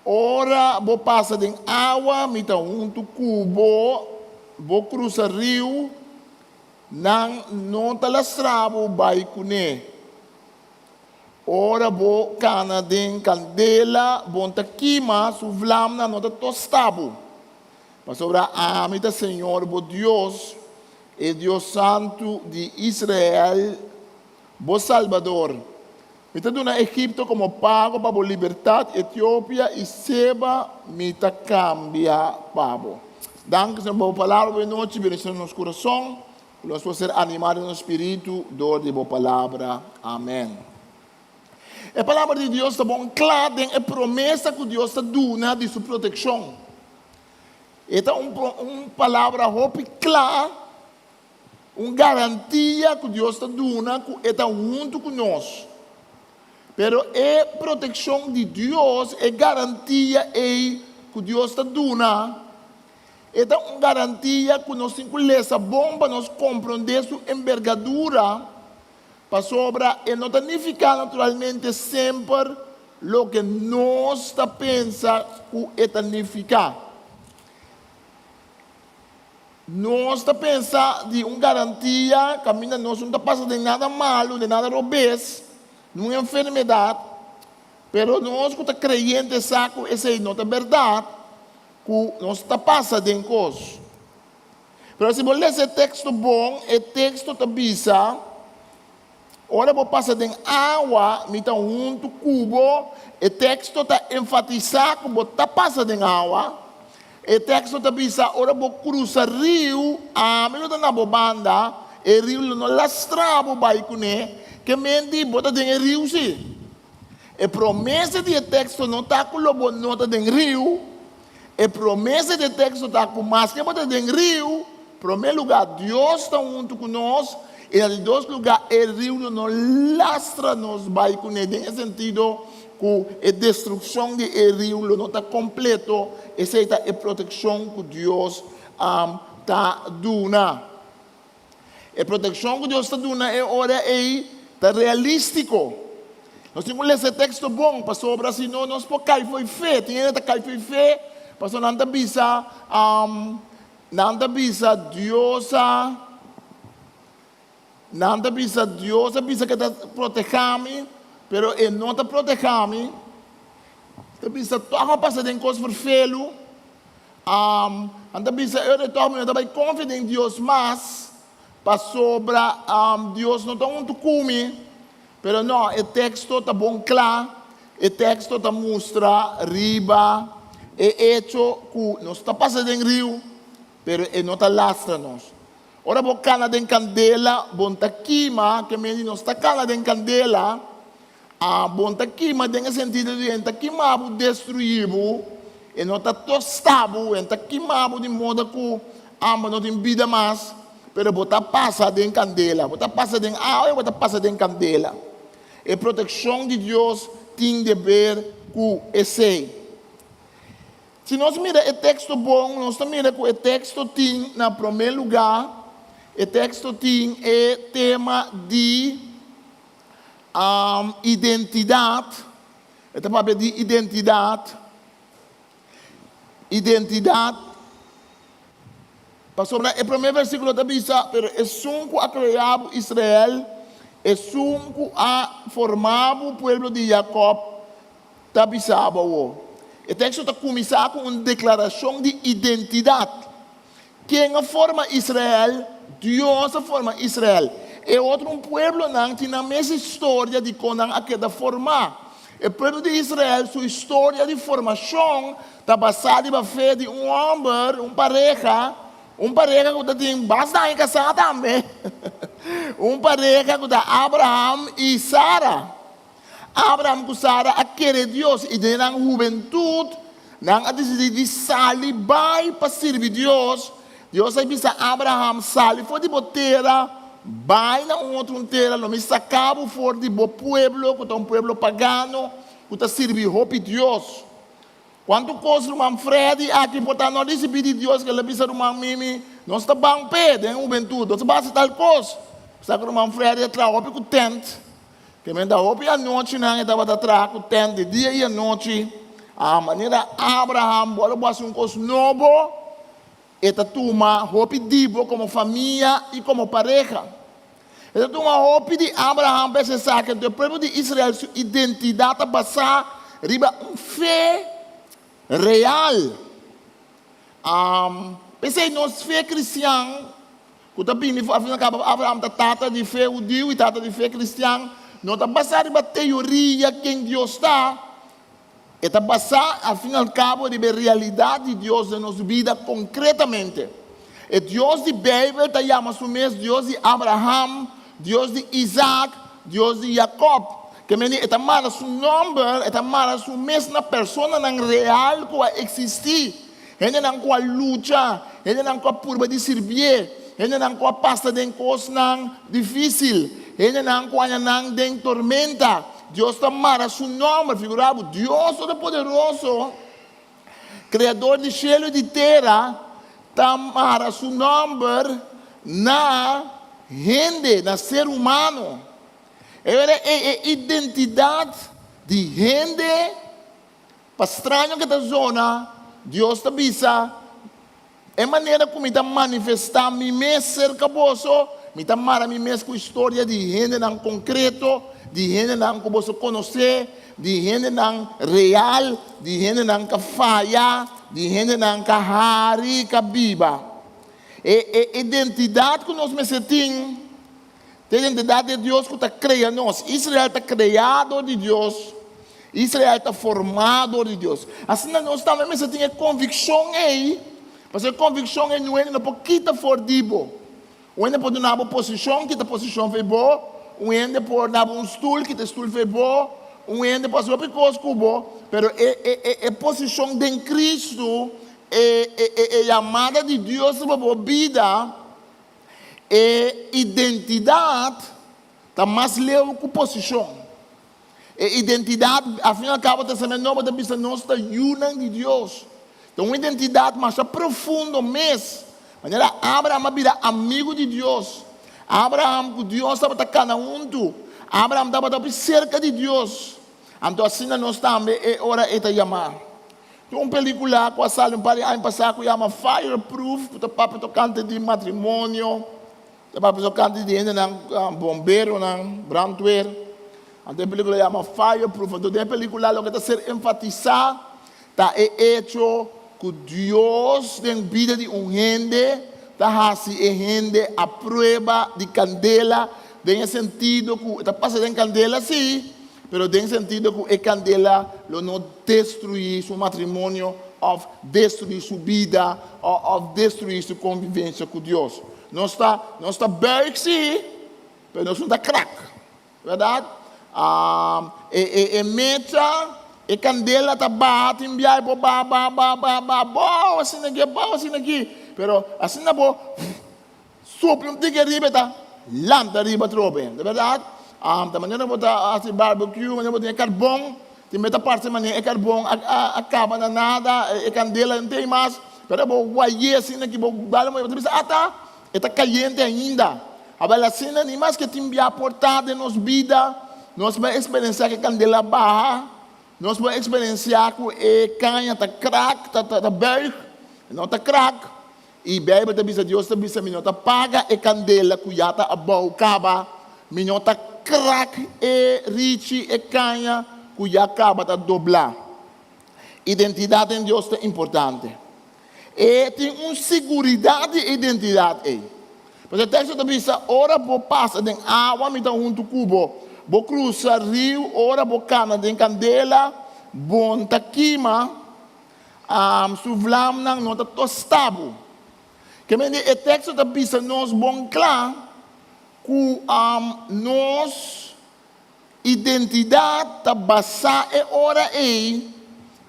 Ora bo pasa den awa, mi ta huntu ku bo, bo krusa riu, Nan no ta lastra bo bai kuné. Ora bo kana den kandela, bo no ta kima, su vlamnan no ta tosta bo. Pasobra ami ta Señor bo Dios, e Dios Santu di Israel, bo Salbador. Mi ta duna Egipto komo pago pa bo libertat, Etiopia i Seba mi ta kambia pa bo. Danki, Señor, pa bo palabra bo e nochi, bendiciona nos kurason, ku nos por ser animá den nos spiritu dor di bo palabra. Amen. E palabra di Dios ta bon kla den e promesa ku Dios ta duna di su protekshon. E ta un un palabra hopi kla. Un garantia ku Dios ta duna ku e ta huntu ku nos. Pero e protekshon di Dios, e garantia ei ku Dios ta duna, e ta un garantia ku nos tin ku lesa bon pa nos komprondé su embergadura, pasobra e no ta nifiká naturalmente semper. loke nos ta pensa ku e ta nifiká. Nos ta pensa di un garantia kaminda nos no ta pasa den nada malu, den nada robes, ni un enfermedat, pero nos ku ta kreyente sa ku esei no ta bèrdat, ku nos ta pasa den kos. Pero si bo lesa e teksto bon, e teksto ta bisa, Ora bo pasa den awa, mi ta huntu ku bo. E teksto ta enfatisá ku bo ta pasa den awa. E teksto ta bisa, ora bo krusa riu, ami lo ta na bo banda, e riu lo no lastra bo bai kuné. Ke men di bo ta den e riu sí. E promesa di e teksto no ta ku lo bo no ta den riu. E promesa di e teksto ta ku maske bo ta den riu, promé lugá Dios ta huntu ku nos, i na di dos lugá e riu lo no lastra nos bai kuné, den e sentido ku e destrukshon di e riu lo no ta kompleto, esei ta e protekshon ku Dios ta duna. E protekshon ku Dios ta duna e ora ei ta realístiko. Nos tin ku lesa e teksto bon, pasobra si no nos por kai fo'i fe. Tin hende ta kai fo'i fe pasobra nan ta bisa, nan ta bisa Dios a, nan ta bisa Dios a bisa ku e ta protehá mi, pero e no ta protehá mi. Ta bisa tòg a pasa den kos ferfelu. Nan ta bisa e ora tòg mi no ta bai konfia den Dios mas, pasobra Dios no ta huntu ku mi. Pero no, e teksto ta bon kla, e teksto ta mustra riba e echo ku nos ta pasa den riu, pero e no ta lastra nos. Ora bo kana den kandela, bo no ta kima, ke mende nos ta kana den kandela, A Bon ta kima den e sentido di e ta kima bo, destruí bo, e no ta tostá bo, e ta kima bo di moda ku amba no tin bida mas, pero bo ta pasa den kandela, bo ta pasa den awa i bo ta pasa den kandela. E protekshon di Dios tin deber ku esei. Si nos mira e teksto bon, nos ta mira ku e teksto tin na promé lugá, e teksto tin e tema di Identidat, e ta papia di identidat, identidat, pasobra e promé versíkulo ta bisa, pero esun ku a krea bo Israel, esun ku a forma bo pueblo di Jakòb, ta bisa bo awor. E teksto ta kuminsá ku un deklarashon di identidat. Ken a forma Israel? Dios a forma Israel. E otro un pueblonan tin nan mes historia di kon nan a keda formá. E pueblo di Israel su historia di formashon ta basá riba fe di un hòmber, un pareha, un pareha ku ta tin basta aña kasá tambe, un pareha ku ta Abraham i Sara. Abraham ku Sara a kere Dios i den nan hubentut nan a disidí di sali bai pa sirbi Dios. Dios a bisa Abraham, Sali for di bo tera, bai na un otro un tera, lo mi saka bo for di bo pueblo ku ta un pueblo pagano ku ta sirbi hopi dios. Kuantu kos ruman Freddy aki por ta no risibí di Dios ku el a bisa ruman Mimi, nos ta ban p'e den hubentut, nos ta ban hasi tal kos. Sa ku ruman Freddy a traha hopi ku tent. Te menta hopi anochinan e tabata traha ku tènt di dia i anochi. A manera Abraham, bo a lo bo hasi un kos nobo, e ta tuma hopi di bo komo famia i komo pareha. E ta tuma hopi di Abraham pa esei sa ku e pueblo di Israel su identidat ta basá riba un fe real. P'esei nos fe kristian ku ta bini for afin al kabo Abraham ta tata di fe hudiu i tata di fe kristian, no ta basá riba teoria ken Dios ta, e ta basá afin al kabo riba e realidat di Dios den nos bida konkretamente. E Dios di Beibel ta yama su mes Dios di Abraham, Dios di Isaac, Dios di Jakòb. Ke mende e ta mara su nòmber, e ta mara su mes na personanan real ku a eksistí, hendenan ku a lucha, hendenan ku a purba di sirbié, hendenan ku a pasa den kosnan difísil, hendenan ku haña nan den tormenta. Dios ta mara su nòmber. Figurá bo, Dios Todopoderoso, Kreador di shelu i di tera, ta mara su nòmber na hende, na ser humano. E ora ei e identidat di hende, pa straño ku ta zona, Dios ta bisa, E manera ku mi ta manifestá mi mes serka boso, mi ta mara mi mes ku historia di hendenan konkreto, di hendenan ku boso konosé, di hendenan real, di hendenan ka faya, di hendenan ka hari, ka biba. E e identidat ku nos mester tin ta e identidat di e Dios ku ta krea nos. Israel ta kreá dor di Dios. Israel ta formá dor di Dios. Asina nos tambe mester tin e konvikshon ei, pasobra e konvikshon ei un hende no por kita for di bo. Un hende por duna bo posishon, kita posishon for bo. Un hende por da bo un stul, kita e stul for bo. Un hende por hasi hopi kos ku bo, pero e e e e posishon den Kristu, e e e e yamada di Dios riba bo bida, e identidat ta mas leu ku posishon. E identidat, al fin i al kabo, Testament Nobo ta bisa nos ta yunan di Dios. Ta un identidat masha profundo mes. Manera Abraham a bira amigu di Dios. Abraham ku Dios tabata kana huntu. Abraham tabata hopi serka di Dios. Anto asina nos tambe e ora ei ta yamá. Tin un pelikula ku a sali un par di aña pasá ku yama Fireproof ku ta papia tokante di matrimonio. Ta papia tokante di hendenan, bomberonan, brandweer. Anto e pelikula yama Fireproof. Anto den e pelikula loke ta ser enfatisá ta e echo ku Dios den bida di un hende ta hasi e hende a prueba di kandela den e sentido ku e ta pasa den kandela sí, pero den sentido ku e kandela lo no destruí su matrimonio òf destruí su bida òf destruí su konvivensia ku Dios. Nos ta, nos ta buig sí, pero nos no ta krak, bèrdat? E, e, e mecha, e kandela ta baha tin biaha, e por baha, baha, baha, baha, baha, bou asina aki, abou asina aki, pero asina bo supla un tiki ariba e ta lanta ariba atrobe, ta bèrdat? Ta manera bo ta hasi barbecue, manera bo tin e karbon, Tin meta parse manera e karbon a kaba na nada, e kandela no tin mas, pero bo way'é asina ki bo dal un bo ta bisa ata e ta kayente ainda. Awel asina ni maske tin bia por ta den nos bida, nos por eksperensiá ku e kandela baha, nos por eksperensiá ku e kaña ta krak, ta buig, no ta krak. I Beibel ta bisa, Dios ta bisa, Mi no ta paga e kandela ku ya ta abou kaba, mi no ta krak e richi, e kaña ku ya kaba ta doblá. Identidat den Dios ta importante. E tin un siguridat di e identidat ei. Pasobra e teksto ta bisa, Ora bo pasa den awa, mi ta huntu ku bo. Bo krusa riu, ora bo kana den kandela, bo no ta kima. Su vlamnan no ta tosta bo. Ke mende e teksto ta bisa nos bon kla ku nos identidat ta basá e ora ei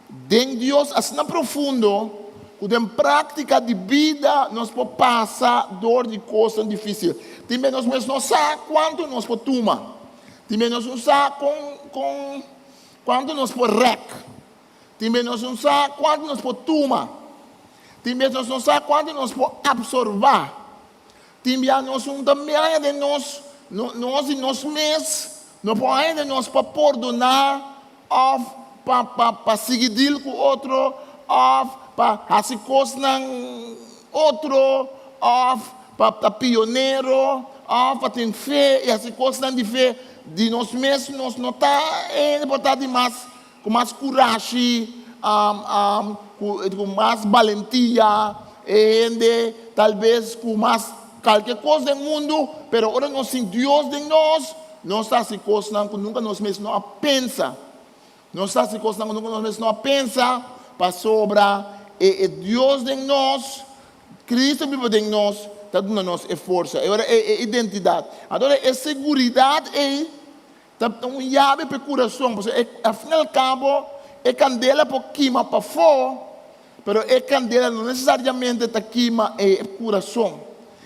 den Dios asina profundo ku den práktika di bida nos por pasa dor di kosnan difísil. Tin bes nos mes no sa kuantu nos por tuma. Tin bes nos no sa kon kon kuantu nos por rèk. Tin bes nos no sa kuantu nos por tuma. Tin bes nos no sa kuantu nos por apsorbá. Tin bia nos no ta haña den nos, nos di nos mes no por haña den nos pa pordoná òf pa pa pa sigui dil ku otro òf pa hasi kosnan otro òf pa ta pionero òf pa tin fe i hasi kosnan di fe. Di nos mes nos no ta hende por ta di mas Ku mas kurashi, ku mas balentia, e hende talbes ku mas kalke kos den mundu, pero ora nos tin Dios den nos, nos ta hasi kosnan ku nunka nos mes no a pensa. Nos ta hasi kosnan ku nunka nos mes no a pensa, pasobra e Dios den nos, Cristo biba den nos, ta duna nos e forsa. E ora e identidat. Anto e seguridat ei Ta un yabe pa e kurason, pasobra e al fin al kabo e kandela por kima pafó, pero e kandela no nesesariamente ta kima e kurason.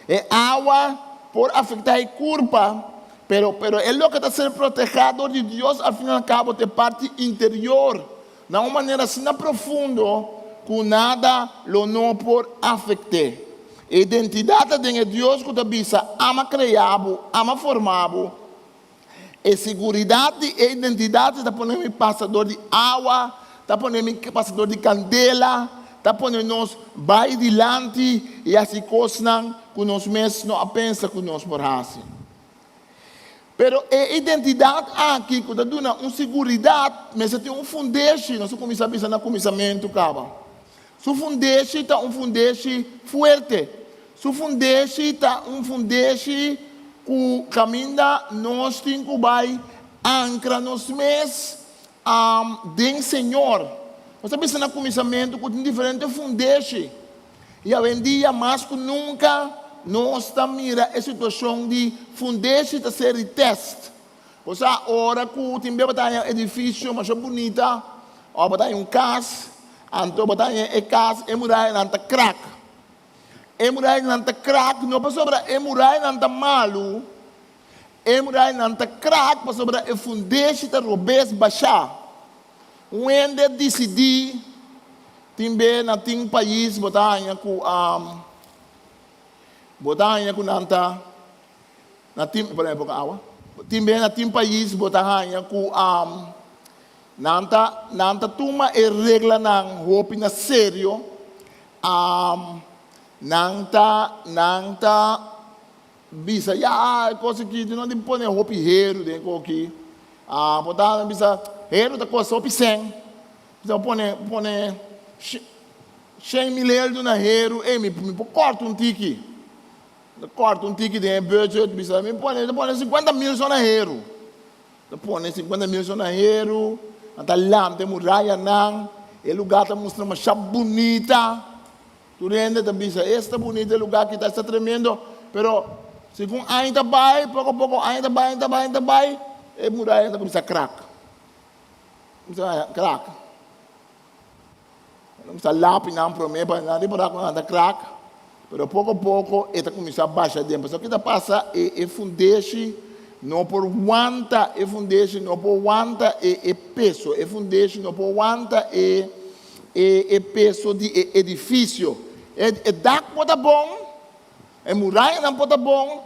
E awa por afektá e kurpa, pero pero e loke ta ser protehá dor di Dios al fin al kabo ta e parti interior, na un manera asina profundo ku nada lo no por afekt'é. E identidat ta den e Dios ku ta bisa, Ama krea bo, ama forma bo. E siguridat di e identidat ta pone mi pasa dor di awa, ta pone mi pasa dor di kandela, ta pone nos bai dilanti i hasi kosnan ku nos mes no a pensa ku nos por hasi. Pero e identidat aki ku ta duna un siguridat mester tin un fundeshi, nos a kuminsá bisa na kuminsamentu kaba. Su fundeshi ta un fundeshi fuerte. Su fundeshi ta un fundeshi ku kaminda nos tin ku bai ankra nos mes den Señor. Nos a bisa na kuminsamentu ku tin diferente fundeshi. I awendia mas ku nunka nos ta mira e situashon di fundeshi ta ser di tèst. Bo sa ora ku tin bia bo ta haña un edifisio masha bunita òf bo ta haña un kas, anto bo ta haña e kas e murayanan ta krak. E murayanan ta krak no pasobra e murayanan ta malu, e murayanan ta krak pasobra e fundeshi ta robes bashá. Un hende a disidí tin be na tin pais bo ta haña ku bo ta haña ku nan ta na tin por ehempel awa tin be na tin pais bo ta haña ku nan ta nan ta tuma e reglanan hopi na serio nan ta nan ta Bisa, Ya, e kos aki no tin pone hopi heru den e kos aki. Ah, por tanto bisa, heru ta kosta hopi sèn. Bisa bo pone, pone 100.000 eldu na heru, ey, mi, mi por kòrta un tiki. Mi ta kòrta un tiki den e budget, bisa, mi pone, mi ta pone 50.000 so na heru. Ta pone 50.000 so na heru, nan ta lanta e murayanan, e lugá ta mustra masha bunita. Tur hende ta bisa, Esta bunito e lugar aki ta, esta tremendo. Pero segun aña ta bai, poko poko aña ta bai, ta bai, ta bai, e muraya ta kuminsá krak. Kuminsá krak. Nan kuminsá lapi nan promé pa nan ripará ku nan ta krak. Pero poko poko e ta kuminsá basha den. Pasobra ki ta pasa, e e fundeshi no por wanta, e fundeshi no por wanta e e peso, e fundeshi no por wanta e E e peso di e edifisio. E e dak por ta bon, e murayanan por ta bon,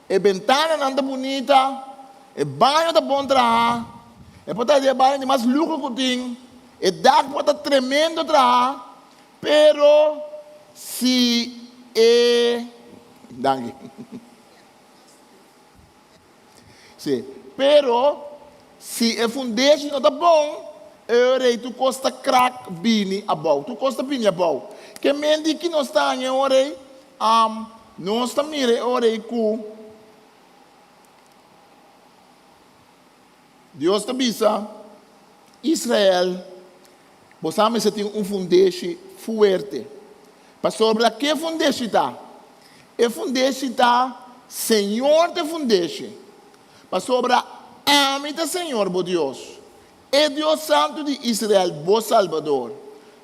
e bentananan ta bunita, e baño ta bon traha, e por ta di e baño di mas luho ku tin, e dak por ta tremendo traha, pero si e Danki. Sí, pero si e fundeshi no ta bon, e ora ei tur kos ta krak bini abou. Tur kos ta bini abou. Ke men di ki nos ta haña e ora ei? Nos ta mira e ora ei ku Dios ta bisa Israel, Bo sa mester tin un fundeshi fuerte. Pasobra ke fundeshi ta? E fundeshi ta Señor ta e fundeshi. Pasobra ami ta Señor bo Dios, e Dios Santu di Israel, bo Salbador.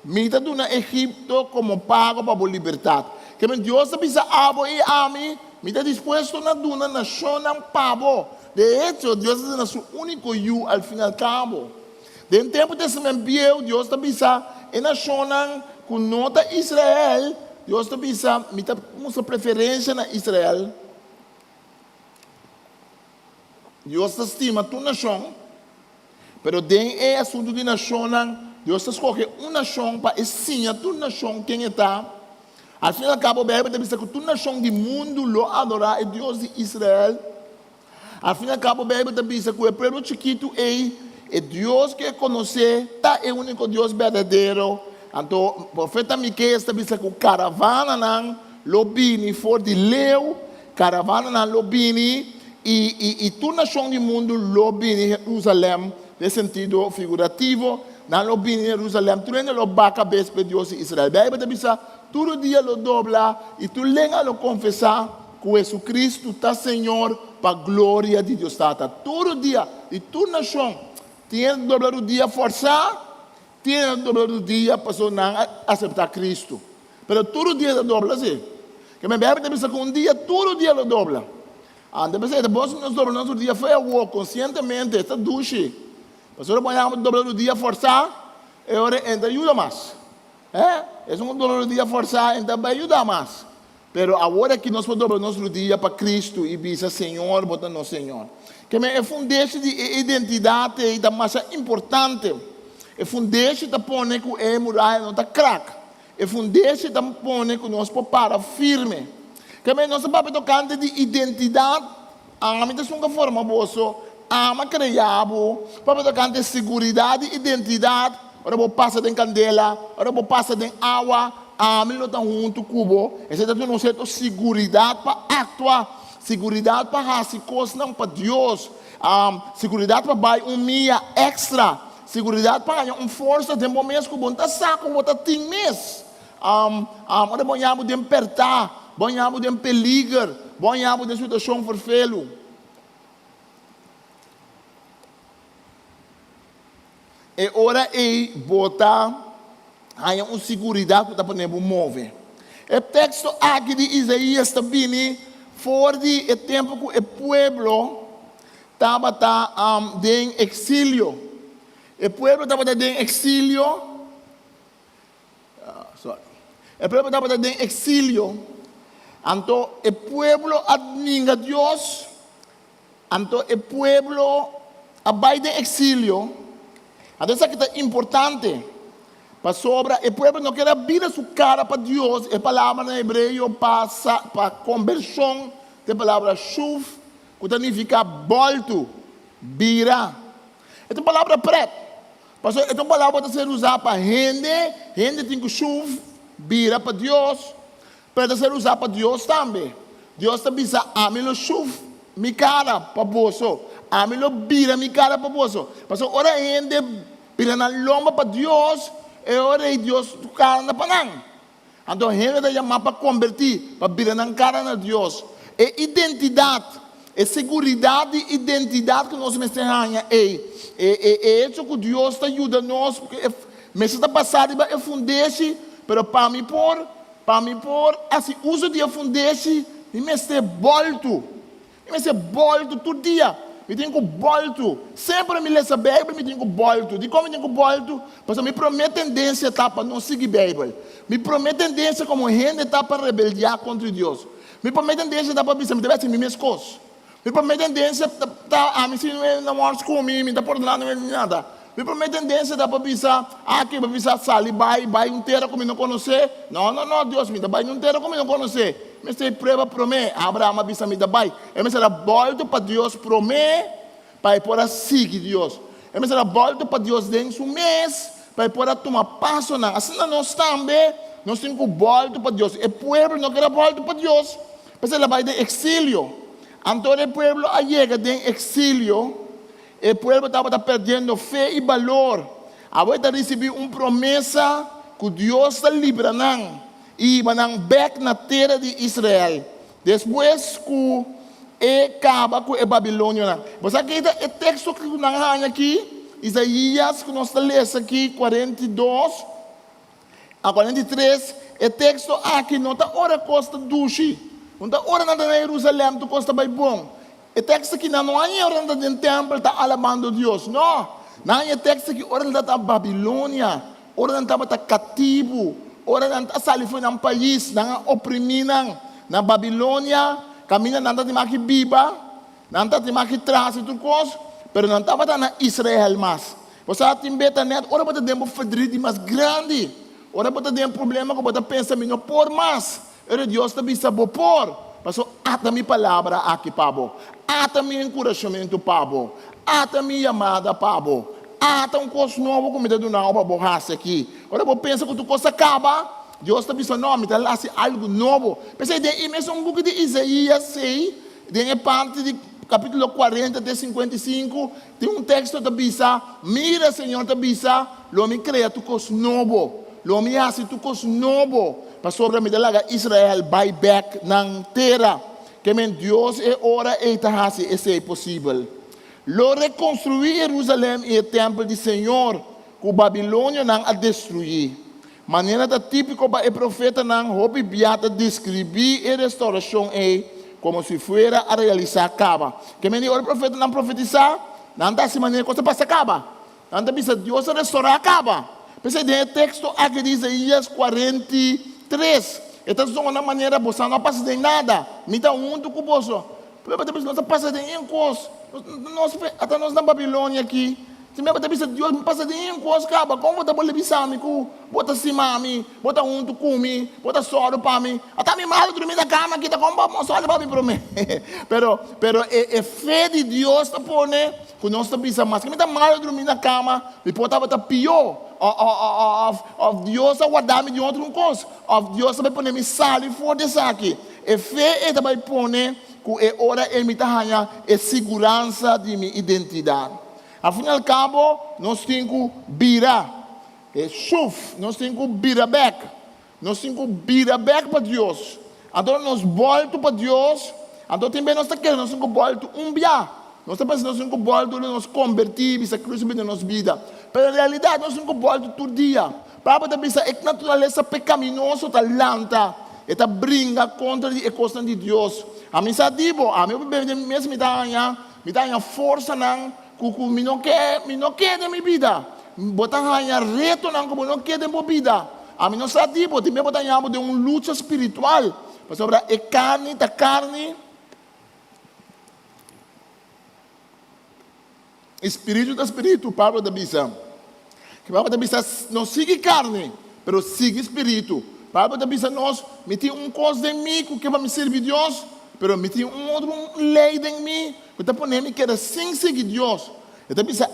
Mi ta duna Egipto komo pago pa bo libertat. Ke men Dios ta bisa abo i ami, Mi ta dispuesto na duna nashonnan pa bo. De echo, Dios a duna su úniko Yu al fin al kabo. Den tempu Testament Bieu, Dios ta bisa e nashonnan ku no ta Israel, Dios ta bisa, Mi ta mustra preferensia na Israel. Dios ta stima tur nashon, pero den e asuntu di nashonnan, Dios ta skohe un nashon pa e siña tur nashon ken e ta. Al fin al kabo, Beibel ta bisa ku tur nashon di mundu lo adorá e Dios di Israel. Al fin al kabo Beibel ta bisa ku e pueblo chikitu ei, e Dios ku e konosé ta e úniko Dios berdadero. Anto profeta Mikeas ta bisa ku karavananan lo bini for di leu, karavananan lo bini i i i tur nashon di mundu lo bini Herusalèm den sentido figurativo, nan lo bini Herusalèm, tur hende lo baka bes p'e Dios di Israel. Beibel ta bisa, Tur dia lo dobla i tur lenga lo konfesá ku Hesukristu ta Señor pa gloria di Dios Tata. Tur dia di tur nashon tin hende ta dobla rudia fòrsá, tin hende ta dobla rudia pasobra nan a aseptá Kristu. Pero tur dia ta dobla si. Ke men Beibel ta bisa ku un dia tur dia lo dobla. Anto p'esei ta bon si nos dobla nos rudia fo'i awor konsientemente, esta dushi. Pasobra bo a dobla rudia fòrsá, e ora e no ta yuda mas. Eh, esun ku dobla rudia fòrsá e no ta bai yuda mas. Pero awor aki nos por dobla nos rudia pa Cristo i bisa, Señor, bo ta nos Señor. Keme e fundeshi di e identidat ei ta masha importante. E fundeshi ta pone ku e muraya no ta krak. E fundeshi ta pone ku nos por para firme. Keme nos ta papia tokante di identidat, ami ta esun ku a forma boso, ami a krea bo. Papia tokante seguridat di identidat, ora bo pasa den kandela, ora bo pasa den awa, ami lo ta huntu ku bo. Esei ta duna un sierto seguridat pa aktua, seguridat pa hasi kosnan pa Dios, seguridat pa bai un mia èkstra. Siguridat pa haña un forsa den bo mes ku bo no ta sa ku bo ta tin mes. Ora bo haña bo den pèrtá, bo haña bo den peliger, bo haña bo den situashon ferfelu. E ora ei bo ta haña un siguridat ku ta pone bo move. E teksto aki di Isaías ta bini for di e tempu ku e pueblo Tabata den eksilio. E pueblo tabata den eksilio. Sorry. E pueblo tabata den eksilio. Anto e pueblo a ninga Dios. Anto e pueblo a bai den eksilio. Anto esaki ta importante. Pasobra e pueblo no kier a bira su kara pa Dios. E palabra na hebreo pa pa kombershon ta e palabra shuf. Ku ta nifiká bòltu, bira. E ta un palabra prèt, pasobra e ta un palabra ku ta ser usá pa hende, hende tin ku shuf, bira pa Dios, pero e ta ser usá pa Dios tambe. Dios ta bisa, Ami lo shuf mi kara pa boso, ami lo bira mi kara pa boso. Pasobra ora hende bira nan lomba pa Dios, e ora ei Dios su kara ta pa nan. Anto hende ta yamá pa kombertí, pa bira nan kara na Dios. E identidat, e seguridat di identidat ku nos mester haña ei, e e e echo ku Dios ta yuda nos, e mester ta basá riba e fundeshi, pero pa mi por, pa mi por hasi uso di e fundeshi, mi mester bòltu. Mi mester bòltu tur dia. Mi tin ku bòltu. Semper mi lesa Beibel mi tin ku bòltu. Dikon mi tin ku bòltu? Pasobra mi promé tendensia ta pa no sigui Beibel. Mi promé tendensia komo hende ta pa rebeldiá kontra Dios. Mi promé tendensia ta pa bisa mi ta bai hasi mi mes kos. Mi promé tendensia ta ami si no wòrdu ku mi, mi ta pordoná no nada. Mi promé tendensia ta pa bisa, aki pa bisa sali bai, bai un tera ku mi no konosé. No, no, no, Dios, mi ta bai un tera ku mi no konosé. Mester prueba promé. Abraham a bisa, Mi ta bai. E mester a bòltu pa Dios promé pa e por a sigui Dios. E mester a bòltu pa Dios den su mes pa e por a tuma pasonan. Asina nos tambe, nos tin ku bòltu pa Dios. E pueblo no ker a bòltu pa Dios, p'esei el a bai den eksilio. Anto ora e pueblo a yega den eksilio, e pueblo tabata perdiendo fe i balor. Awor e ta risibí un promesa ku Dios ta libra nan. I hiba nan bèk na tera di Israel, despues ku e kaba ku e babilonionan. Bo sa ke ta e teksto ku nan haña aki? Isaías ku nos ta lesa aki, 42 a 43, e teksto aki no ta ora kos ta dushi, no ta ora nan ta na Herusalèm tur kos ta bai bon. E teksto aki nan no haña ora nan ta den tèmpel ta alabando Dios, no, nan haña e teksto aki ora nan ta na Babilonia. Ora nan tabata katibu, ora nan a sali for di nan pais, nan a oprimí nan na Babilonia, kaminda nan ta tin maki biba, nan ta tin maki traha tur kos, pero nan tabata na Israel mas. Bo sa tin beta nèt ora bo ta den bo ferdrit di mas grandi, ora bo ta den problema ku bo ta pensa mi no por mas, ora Dios ta bisa bo por, pasobra ata mi palabra aki pa bo, ata mi enkurashamentu pa bo, ata mi yamada pa bo. Ata un kos nobo ku mi ta duna bo pa bo hasi aki. Ora bo pensa ku tur kos a kaba, Dios ta bisa, No, mi ta hasi algu nobo. P'esei den e mesun buki di Isaías ei, den e parti di kapítulo kuarenta te 55, tin un teksto ta bisa, Mira, Señor ta bisa, lo mi krea tur kos nobo. Lo mi hasi tur kos nobo, pasobra mi ta laga Israel bai bèk nan tera. Ke men Dios e ora ei ta hasi esei posibel. Lo rekonstruí Herusalèm i e tèmpel di señor ku babilonionan a destruí. Manera ta típiko pa e profetanan, hopi bia ta deskribí e restourashon ei komo si fuera a realisá kaba. Ke mende ora e profetanan profetisá, nan ta hasi manera kos a pasa kaba. Nan ta bisa, Dios a restourá kaba. P'esei den e teksto aki di Isaías 43. E ta zona manera boso no a pasa den nada. Mi ta huntu ku boso. Pero bo ta bisa, nos a pasa den un kos. Nos, ata nos na Babilonia aki. Si mi bo ta bisa, Dios, mi pasa den un kos kaba. Kon bo ta bolbe bisa mi ku bo ta stima mi, bo ta huntu ku mi, bo ta sòru pa mi? Ata mi malu drumi na kama aki, ta kon bo sòru pa mi promé? Pero, pero e, e fe di Dios ta pone ku nos ta bisa, maske mi ta malu drumi na kama, mi por tabata pió. Òf, òf Dios a warda mi di un otro un kos. Òf Dios ta bai pone mi sali for di esaki. E fe ei ta bai pone ku e ora ei mi ta haña e siguransa di mi identidat. Al fin i al kabo, nos tin ku bira e shuf, nos tin ku bira bèk. Nos tin ku bira bèk pa Dios. Anto nos bòltu pa Dios, anto tin bes nos ta kere nos tin ku bòltu un bia. Nos ta pensa nos tin ku bòltu ora nos kombertí, bisa Kristu bini den nos bida. Pero en realidat nos tin ku bòltu tur dia. Pablo ta bisa e naturalesa pekaminoso ta lanta, e ta bringa kontra di e kosnan di Dios. Ami sa di bo, ami hopi bes den mi mes mi ta haña, mi ta haña forsanan ku ku mi no ke, mi no ke den mi bida. Bo ta haña retonan ku bo no ke den bo bida. Ami no sa di bo, tin bes bo ta haña bo den un lucha spiritual, pasobra e karni ta karni. E spiritu ta spiritu, Pablo ta bisa. Ke Pablo ta bisa, no sigui karni, pero sigui spiritu. Pablo ta bisa nos, mi tin un kos den mi ku ke pa mi sirbi Dios, pero mi tin un otro lei den mi ku ta pone mi keda sin sigui Dios. E ta bisa,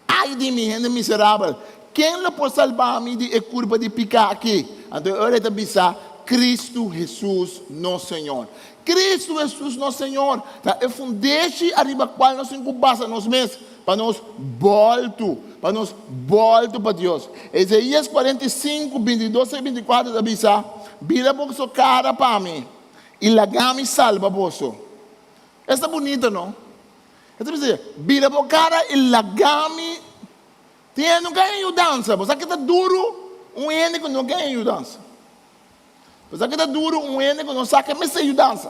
Ai di mi, hende miserabel! Ken lo por salba mi di e kurpa di piká akí? Anto e ora e ta bisa, Kristu Hesus, nos Señor. Kristu Hesus, nos Señor, ta e fundeshi ariba kual nos tin ku basa nos mes pa nos bòltu, pa nos bòltu pa Dios. Ezeías 45, 22 te 24 ta bisa, Bira boso kara pa mi, i laga mi salba boso. Esta bunita, no? E ta bisa, Bira bo kara i laga mi. Tin hende no ke haña yudansa. Bo sa ke ta duru un hende ku no ke haña yudansa. Bo sa ke ta duru un hende ku no sa ke mester yudansa.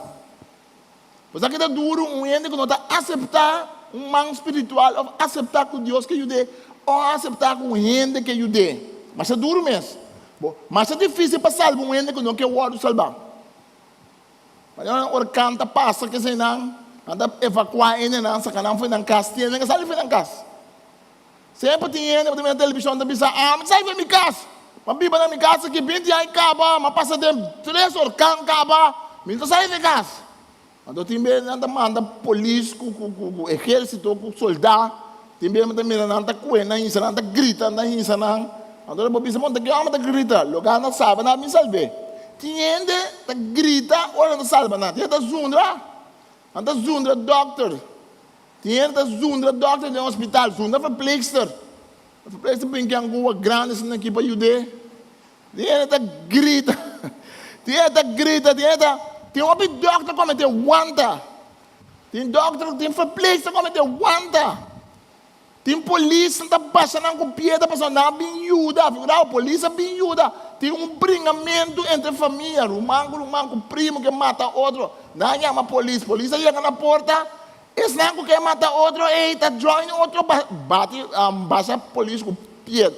Bo sa ke ta duru un hende ku no ta aseptá un man spiritual òf aseptá ku Dios ke yud'é òf aseptá ku un hende ke yud'é. Masha duru mes. Bo, masha difísil pa salba un hende ku no ke wòrdu salbá. Mañana nan orkan ta pasa keseinan, nan ta evakuá hendenan, saka nan for di nan kas. Tin hende ke sali for di nan kas. Semper tin hende ku ta mira televishon ta bisa, Ami ta sali for di mi kas. Mi a biba na mi kas aki binti aña kaba, mi a pasa den tres orkan kaba, mi no ta sali for di kas. Anto tin bes nan ta manda polis ku ku ehérsito, ku soldá. Tin bes mi ta mira nan ta kue nan hisa nan ta grita nan hisa nan. Anto bo bisa, Bon, ta ke hòmber ta grita? Loke nan salba nan a bin salb'é. Tin hende ta grita ora nan ta salba nan. Tin hende ta zundra. Nan ta zundra dòkter. Tin hende ta zundra dòkter den hospital, zundra verpleegster. Verpleegster bin ku angua grandi asina aki pa yud'é. Tin hende ta grita. Tin hende ta grita, tin hende ta, tin hopi dòkter ku a mete wanta. Tin dòkter, tin verpleegster ku a mete wanta. Tin polis ta basha nan ku piedra pasobra nan a bin yuda. Figurá bo, polis a bin yuda. Tin un bringamentu entre famia, ruman ku ruman, ku primu ke mata otro. Nan a yama polis, polis a yega na porta, esnan ku ke mata otro ei ta join otro bati basha polis ku piedra.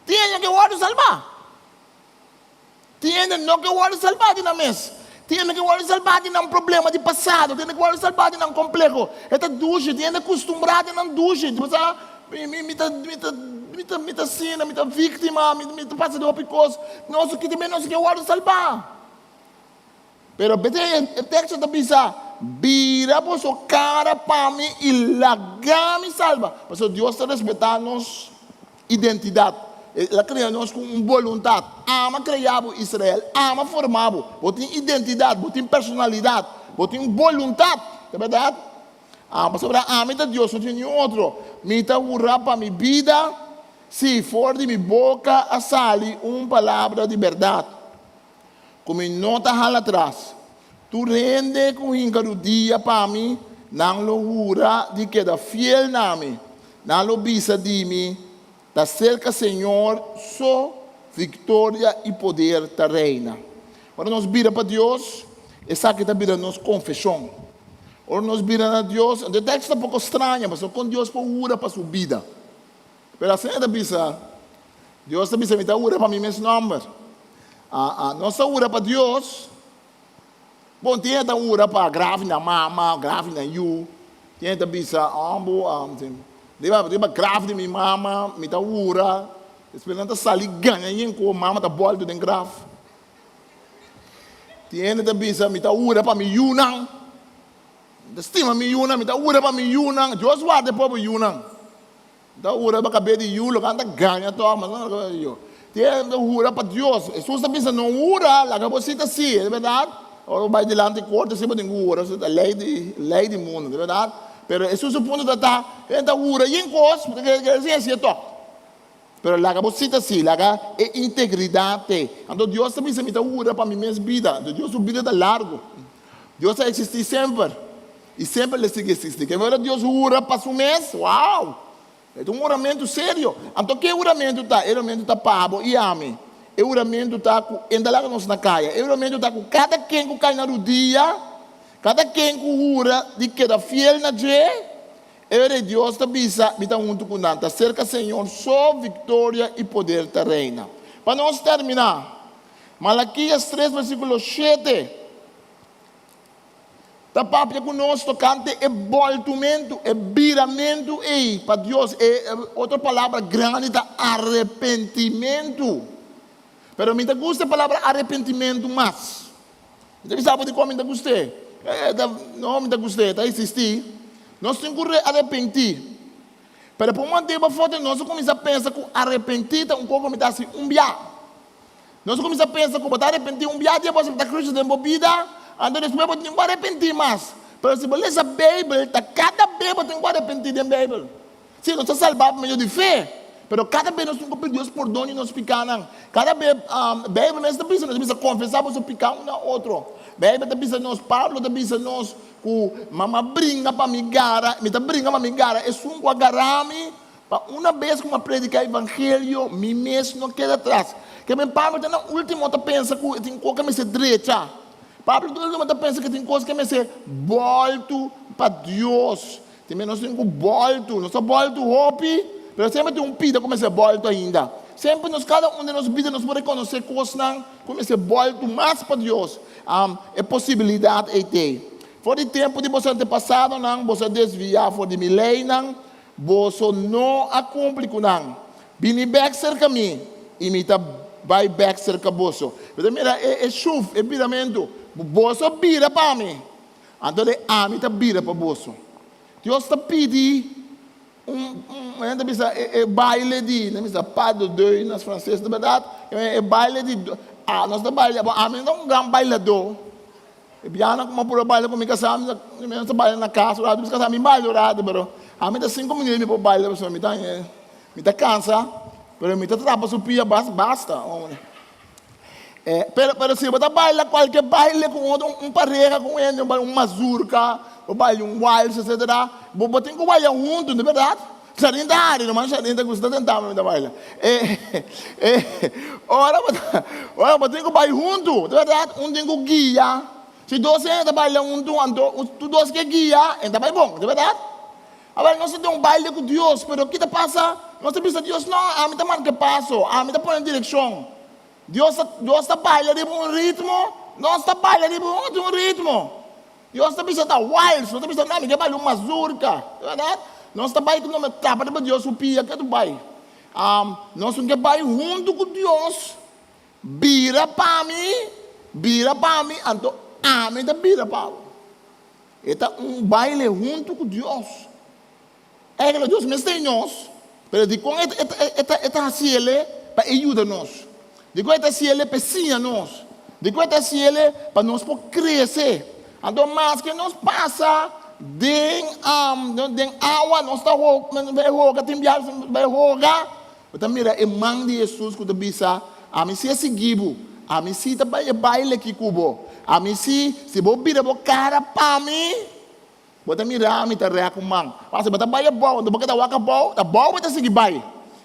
Tin hende ke wòrdu salbá. Tin hende no ke wòrdu salbá di nan mes. Tin hende ke wòrdu salbá di nan problema di pasado. Tin hende ke wòrdu salbá di nan kompleho. E ta dushi. Tin hende kustumbrá den nan dushi. Bo sa, mi, mi, mi ta, mi ta, mi ta, mi ta asina, mi ta víktima, mi, mi ta pasa di hopi kos. Nos ki ta nos ke wòrdu salbá. Pero bete e teksto ta bisa, Bira boso kara pa mi i laga mi salba. Pasobra Dios ta respetá nos identidat. El a krea nos ku un boluntat. Ama krea bo, Israel. Ama forma bo. Bo tin identidat, bo tin personalidat, bo tin boluntat. Ta bèrdat? Pasobra ami ta Dios, no tin niun otro. Mi ta hura pa mi bida, sí, for di mi boka a sali un palabra di bèrdat. Ku mi no ta hala tras. Tur hende ku hinka rudia pa mi, nan lo hura di keda fiel na mi. Nan lo bisa di mi, Ta serka Señor so viktoria i poder ta reina. Ora nos bira pa Dios, esaki ta bira nos konfeshon. Ora nos bira na Dios, anto e teksto ta poko straño, pasobra kon Dios por hura pa su bida? Pero asina e ta bisa, Dios ta bisa, Mi ta hura pa mi mes nòmber. Ah, ah, nos ta hura pa Dios. Bon, tin hende ta hura pa graf di nan mama, graf di nan yu. Tin hende ta bisa, oh, bo, riba, riba graf di mi mama, mi ta hura. Despues nan ta sali gaña yen ku mama ta bòltu den graf. Tin hende ta bisa, mi ta hura pa mi yunan. Mi ta stima mi yunan, mi ta hura pa mi yunan. Dios warda e pober yunan. Mi ta hura pa kabes di yu, loke nan ta gaña tòg, mas nan ta yu. Tin hende ta hura pa Dios. Hesus ta bisa, no hura, laga bo si ta si. E bèrdat? Ora bo bai dilanti korte si bo tin ku hura, ta lei di lei di mundu, ta bèrdat? Pero Hesus su punto ta ta, hende ta hura yin kos, bo ta kere si hasié tòg. Pero laga bo si ta si, laga e integridat t'e. Anto Dios ta bisa, mi ta hura pa mi mes bida. Anto Dios su bida ta largu. Dios a eksistí semper i semper lo sigui eksistí. Ke ora Dios hura pa su mes? Wow! E ta un huramentu serio. Anto ke huramentu ta? E huramentu ta pa bo i ami. E huramentu ta ku e ta laga nos na kaya. E huramentu ta ku kada ken ku kai na rudia, kada ken ku hura di keda fiel na dje, E ora Dios ta bisa, Mi ta huntu ku nan. Ta serka Señor so viktoria i poder ta reina. Pa nos terminá, Malakias tres versíkulo shete ta papia ku nos tokante e bòltumentu, e biramentu ei pa Dios. E otro palabra grandi ta arepentimentu. Pero mi ta gusta e palabra arepentimentu mas. Mi ta bisa bo dikon mi ta gust'é. No, mi ta gust'é, ta eksistí. Nos tin ku arepentí. Pero pa un manera bo foto nos a kuminsá pensa ku arepentí ta un kos ku mi ta hasi un bia. Nos a kuminsá pensa ku bo ta arepentí un bia dia bo aseptá Kristu den bo bida, anto despues bo tin ku arepentí mas. Pero si bo lesa Beibel, ta kada bes bo tin ku arepentí den Beibel. Sí, nos ta salbá pa medio di fe, pero kada bes nos tin ku pidi Dios pordon di nos pikánan. Kada bes, Beibel mes ta bisa nos, ta bisa konfesá boso piká un na otro. Beibel ta bisa nos, Pablo ta bisa nos ku mama bringa pa mi gara, mi ta bringa pa mi gara esun ku a gara mi, pa una bes ku mi a prediká evangelio, mi mes no keda atras. Ke men Pablo ta na último ta pensa ku e tin kos ku mester drecha. Pablo ta na último ta pensa ku e tin kos ku mester bòltu pa Dios. Tin menos tin ku bòltu. Nos ta bòltu hopi, pero semper tin un pida ku mester bòltu ainda. Semper nos kada un den nos bida nos por rekonosé kosnan ku mester bòltu mas pa Dios. E posibilidat ei t'ei. For di tempu di boso antepasadonan boso a desviá for di mi leinan, boso no a kumpli ku nan. Bini bèk serka mi, i mi ta bai bèk serka boso. Bo ta mira e shuf, e biramentu. Boso bira pa mi. Anto de ami ta bira pa boso. Dios ta pidi un, un hende ta bisa e, e baile di, nan bisa pas de deux na frances, ta berdad? E baile di, ah, nos ta baila, bo ami no ta un gran bailadó. E bianan ku mi a puru baila ku mi kasá, mi ta, mi ta baila na kas un rato, mi kasá mi baila un rato, pero ami ta sinku minuut mi por baila pasobra mi ta, mi ta kansa, pero mi ta trapa su pia bas, basta. Pero, pero si bo ta baila cualke baile cu otro, un pareha cu un hende, un baile un mazurka, bo baile un wals, etcetera, bo, bo tin cu baila hunto, no berdad? Sharin ta hari, ruman Sharin ta gusta tenta mi ta baila. Ora bo ta, ora bo tin cu bai hunto, ta berdad? Un tin cu guia. Si dos hende ta baila hunto, anto tur dos ke guia, e ta bai bon, ta berdad? Awor nos ta den un baile cu Dios, pero ki ta pasa? Nos ta bisa Dios, no, ami ta marca e paso, ami ta pone direccion. Dios ta, Dios ta baila riba un ritmo, nos ta baila riba un otro ritmo. Dios ta bisa ta wals, nos ta bisa no, mi ke baila un mazurka, ta berdad? Nos ta bai ku nos tapa riba Dios su pia, ke tu bai? Nos no ke bai huntu ku Dios, bira pa mi, bira pa mi, anto ami ta bira pa bo. E ta un baile huntu ku Dios. Eigenlijk Dios mester di nos, pero dikon e ta hasi el'e? Pa e yuda nos. Dikon e ta hasi el'e? Pa e siña nos. Dikon e ta hasi el'e? Pa nos por krese. Anto maske nos pasa den den awa, nos ta bai hoga, tin biaha nos bai hoga, bo ta mira e man di Hesus ku ta bisa, Ami si a sigui bo, ami si ta bai e baile aki ku bo, ami si, si bo bira bo kara pa mi, Bo ta mira mi ta rek un man. Pasobra bo ta bai abou, anto bo keda wak abou, ta abou bo ta sigui bai.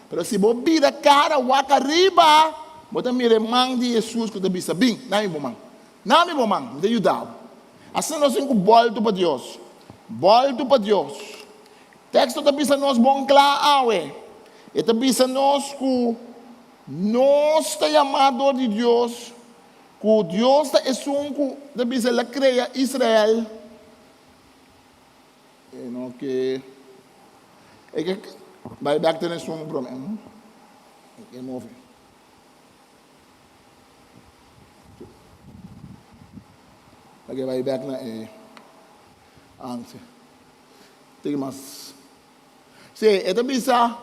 Pero si bo bira kara wak ariba, bo ta mira e man di Hesus ku ta bisa, Bin, na mi bo man. Na mi bo man, mi ta yuda bo. Asina nos tin ku bòltu pa Dios. Bòltu pa Dios. Teksto ta bisa nos bon kla awe. E ta bisa nos ku. Nos ta yamá dor di Dios ku Dios ta esun ku ta bisa el a krea Israel. E no ke e ke bai bèk den esun promé. E ke move. E ke bai bèk na e anse. Tiki mas. Sí, e ta bisa,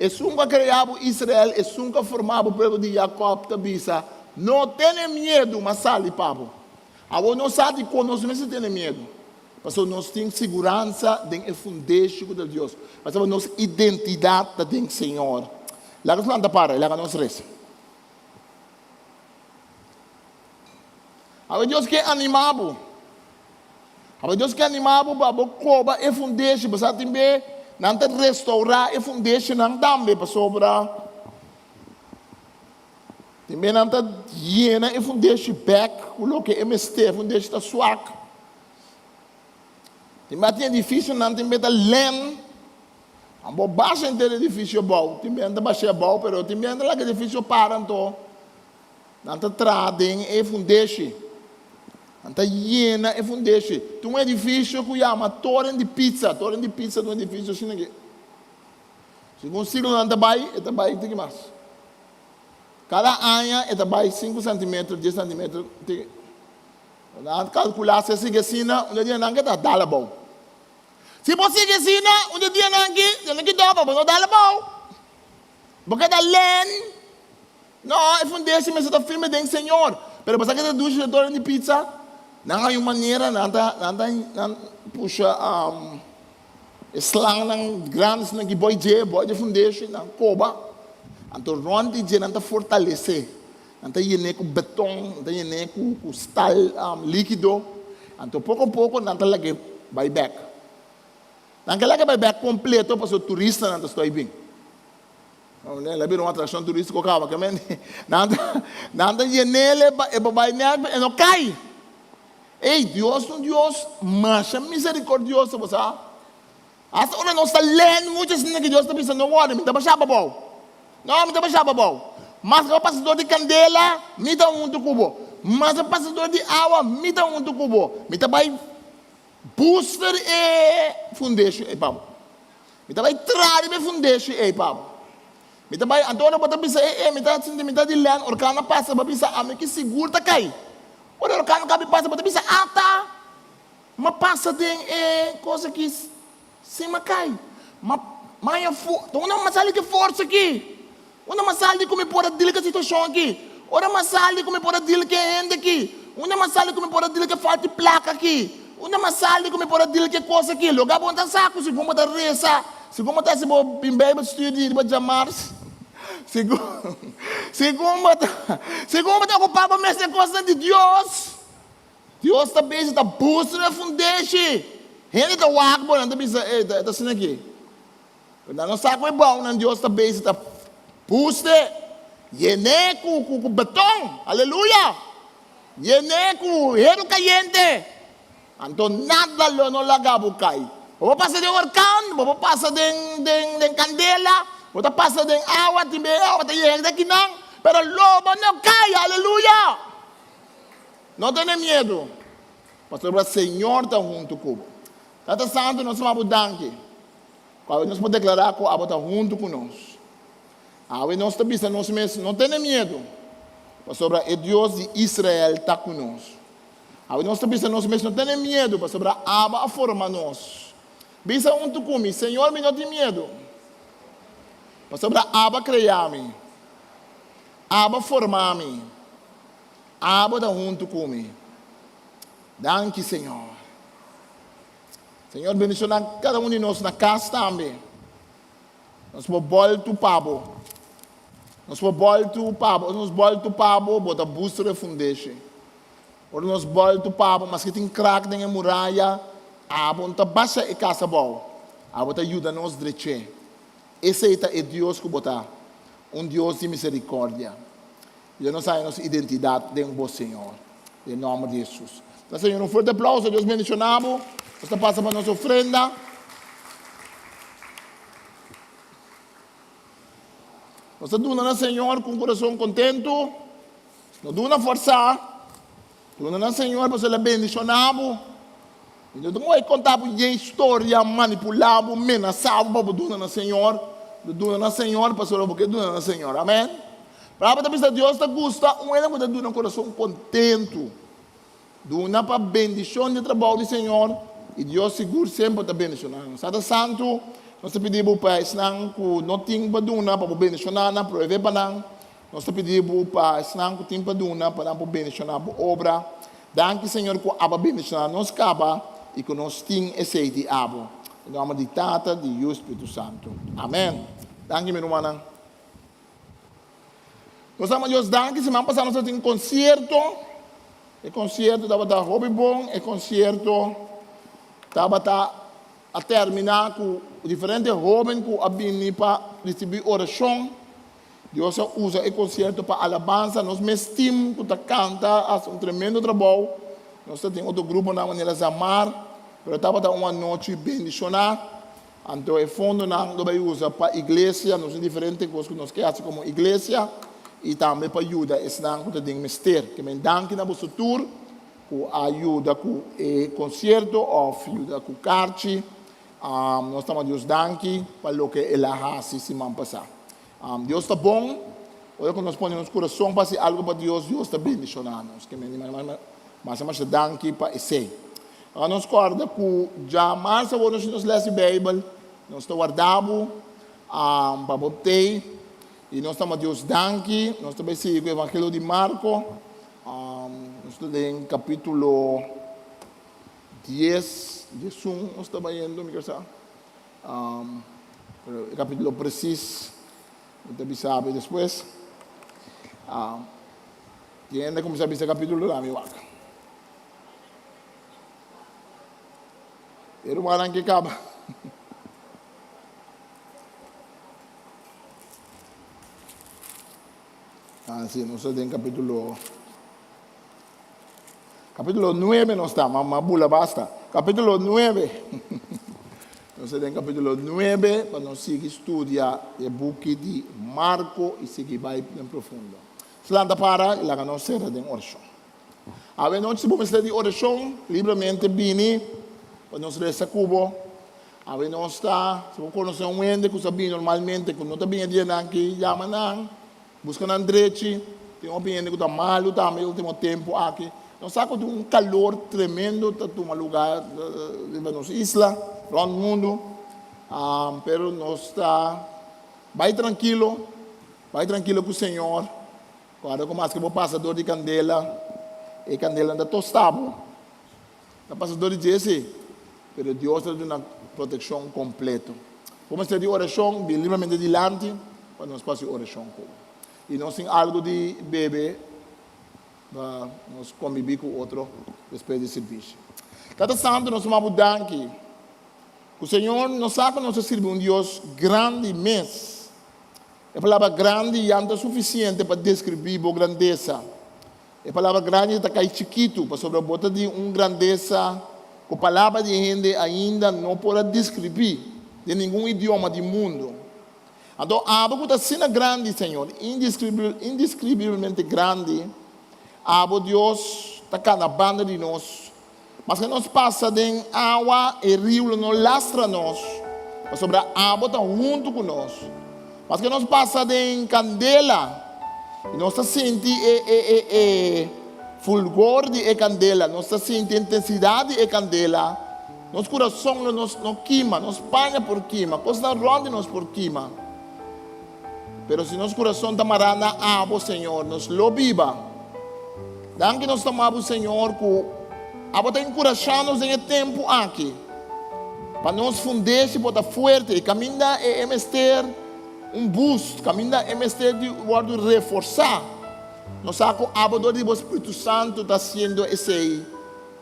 Esun ku a krea bo, Israel, esun ku a forma bo, pueblo di Jakòb, ta bisa, No tene miedu, ma sali pa bo. Awor nos sa dikon nos mester tene miedu. Pasobra nos tin siguransa den e fundeshi ku ta Dios. Pasobra nos identidat ta den Señor. Laga nos lanta para i laga nos resa. Awor Dios ke anima bo. Awor Dios ke anima bo pa bo koba e fundeshi. Bo sa tin be nan ta restourá e fundeshinan tambe pasobra tin be nan ta yena e fundeshi bèk ku loke e mester. E fundeshi ta swak. Tin be a tin edifisionan tin be ta lèn. Abo basha henter edifisio abou. Tin be nan ta bash'é abou pero tin be nan ta laga edifisio para anto. Nan ta traha den e fundeshi. Nan ta yena e fundeshi. Tin un edifisio ku yama Toren di Pizza. Toren di Pizza ta un edifisio asina ke segun siglonan ta bai, e ta bai tiki mas. Kada aña e ta bai sinku sentimeter, dies sentimeter tiki. Nan a kalkulá si a sigui asina, un dia nan ke ta dal abou. Si bo sigui asina, un dia nan ki, nan ki dopa, bo no dal abou. Bo keda len. No, e fundeshi mester ta firme den Señor. Pero bo sa ke ta dushi den toren di pizza? Nan hay un manera, nan ta, nan ta, nan pusha e slangnan grandi asina ki boi dje, boi dje fundeshi, nan koba. Anto rond di dje nan ta fortalese. Nan ta yen'é ku beton, nan ta yen'é ku ku stal likido. Anto poko poko nan ta lag'é bai bèk. Nan ke laga bai bèk kompleto pasobra turistanan ta stoi bin. El a bira un atraccion turistico caba ke men nan ta nan ta yenele pa e por bai nèt pa e no kai. Ey Dios ta un Dios masha misericordioso bo sa. Hasta ora nos ta lèn mucho asina ke Dios ta bisa no wòri mi ta basha pa bou. No mi ta basha pa bou. Mas ke bo pasa dor di kandela mi ta huntu ku bo. Mas ke bo pasa dor di awa mi ta huntu ku bo. Mi ta bai booster e fundeshi ei pa bo. Mi ta bai tra riba e fundeshi ei pa bo. Mi ta bai, anto ora bo ta bisa, e, e, mi ta sinti mi ta di lèn, orkan a pasa, bo a bisa, ami ki sigur ta kai. Ora orkan a kabi pasa, bo ta bisa, ata, m'a pasa den e kos aki sin m'a kai. M'a m'a haña fu, ta unda m'a sali ku e forsa aki? Unda m'a sali ku mi por a dil ku e situashon aki? Ora m'a sali ku mi por a dil ku e hende aki? Unda m'a sali ku mi por a dil ku e falta di plaka aki? Unda m'a sali ku mi por a dil ku e kos aki? Loke abo ta sa ku segun bo ta resa, segun bo ta hasi bo bin Bijbel studie riba djamars, segun segun bo ta segun bo ta okupá bo mes den kosnan di Dios, Dios ta bezig ta buska e fundeshi. Hende ta wak bo, nan ta bisa, ey, ta asina aki. Pero nan no sa ku e bounan Dios ta bezig ta puste, yené ku ku beton, aleluya, yené ku heru kayente. Anto nada lo no laga bo kai. Bo por pasa den orkan, bo por pasa den den den kandela, bo ta pasa den awa, tin be awa ta yega te kinan, pero lo bo no kai, aleluya. No tene miedu, pasobra Señor ta huntu ku bo. Tata Santu, nos ta bo danki. Ku awe nos por deklará ku abo ta huntu ku nos. Awe nos ta bisa nos mes, No tene miedu, pasobra e Dios di Israel ta ku nos. Awe nos ta bisa nos mes, No tene miedu, pasobra abo a forma nos. Bisa huntu ku mi, Señor, mi no tin miedu, pasobra abo a krea mi, abo a forma mi, abo ta huntu ku mi. Danki, Señor. Señor bendiciona cada un di nos na cas tambe. Nos por boltu pa bo. Nos por boltu pa bo. Ora nos boltu pa bo, bo ta bustra e fundeshi. Ora nos boltu pa bo, maske tin krak den e muraya, abo no ta basha e cas abou. Abo ta yuda nos drech'é. Esei ta e Dios ku bo ta, un Dios di misericordia. Yuda nos haña nos identidat den bo, Señor. Den nomber di Jesus. Da Señor un fuerte aplauso. Dios bendiciona bo. Nos ta pasa pa nos ofrenda. Nos ta duna na Señor ku un kurason kontentu. No duna forsá. Duna na Señor pasobra el a bendishoná bo. I no ta bai konta bo yen historia, manipulá bo, menasá bo pa bo duna na Señor. Bo duna na Señor pasobra bo ke duna na Señor. Amèn. Palabra ta bisa Dios ta gusta un hende ku ta duna kurason kontentu. Duna pa bendishon di trabou di Señor, i Dios sigur semper ta bendishoná nos. Tata Santu, nos ta pidi Bo pa esnan ku no tin pa duna, pa Bo bendishoná nan, provee pa nan. Nos ta pidi Bo pa esnan ku tin pa duna, pa nan por bendishoná Bo obra. Danki, Señor, ku Abo a bendishoná nos kaba i ku nos tin esei di Abo. Den nòmber di Tata, di Yu, Spiritu Santu. Amèn. Danki, mi rumannan. Nos ama Dios danki, siman pasá nos a tin konsierto. E konsierto tabata hopi bon, e konsierto tabata a terminá ku diferente hóben ku a bini pa risibí orashon. Dios a usa e konsierto pa alabansa. Nos mes tim ku ta kanta a hasi un tremendo trabou. Nos ta tin otro gruponan manera Zamar, pero tabata un anochi bendishoná. Anto e fondonan lo bai usa pa iglesia, nos tin diferente kos ku nos ke hasi komo iglesia i tambe pa yuda esnan ku ta den mester. Ke men danki na boso tur ku a yuda ku e konsierto òf yuda ku karchi. Nos ta manda Dios danki pa loke el a hasi siman pasá. Dios ta bon, ora ku nos pone nos kurason pa hasi algu pa Dios, Dios ta bendishoná nos. Ke men masha masha danki pa esei. Ora nos kòrda ku djamas awor nos nos lès di Beibel, nos ta warda bo pa bo tei i nos ta manda Dios danki. Nos ta bai sigui ku Evangelio di Marko. Nos ta den kapítulo dies, diesun nos ta bayendo mi kere sa. Pero e kapítulo presis mi ta bisa bo despues. Tin hende kuminsá bisa kapítulo la mi wak. E rumannan ke kaba. Ah, sí, nos ta den capítulo capítulo 9 nos ta, ma, ma bula basta. Capítulo 9. Nos ta den capítulo 9 pa nos sigui studia e buki di Marco i sigui bai den profundo. Slanta para i laga nos sera den orashon. Awe nochi si bo mester di orashon, libremente bini pa nos resa ku bo. Awe nos ta, si bo konosé un hende ku sa bini normalmente ku no ta bini e dianan aki, yama nan, buska nan drechi. Tin hopi hende ku ta malu tambe e ultimo tempu aki. Nos sa ku tin un kalor tremendo ta tuma luga riba nos isla, rònt mundu. Pero nos ta bai trankilo, bai trankilo ku Señor. Kòrda ku maske bo pasa dor di kandela, e kandela no ta tosta bo. Ta pasa dor di dje si, pero Dios ta duna protekshon kompleto. Bo mester di orashon, bin libremente dilanti pa nos por hasi orashon ku bo. I nos tin algu di bebe pa nos kombibí ku otro despues di sirbishi. Tata Santu, nos tuma bo danki ku Señor nos sa ku nos ta sirbi un Dios grandi mes. E palabra grandi ya no ta sufisiente pa deskribí bo grandesa. E palabra grandi ta kai chikitu pasobra bo ta di un grandesa ku palabra di hende ainda no por a deskribí den ningun idioma di mundu. Anto abo ku ta asina grandi, Señor, indeskribiblemente grandi, abo, Dios, ta kana banda di nos. Maske nos pasa den awa, e riu lo no lastra nos, pasobra abo ta huntu ku nos. Maske nos pasa den kandela, i nos ta sinti e e e e fulgor di e kandela, nos ta sinti e intensidat di e kandela, nos kurason lo nos no kima, nos paña por kima, kosnan rònt di nos por kima. Pero si nos kurason ta mará na abo, Señor, nos lo biba. Danki nos ta maba, Señor, ku abo ta enkurashá nos den e tempu aki pa nos fundeshi por ta fuerte i kaminda e mester un boost, kaminda e mester di wòrdu reforsá. Nos sa ku abo dor di bo Spiritu Santu ta hasiendo esei.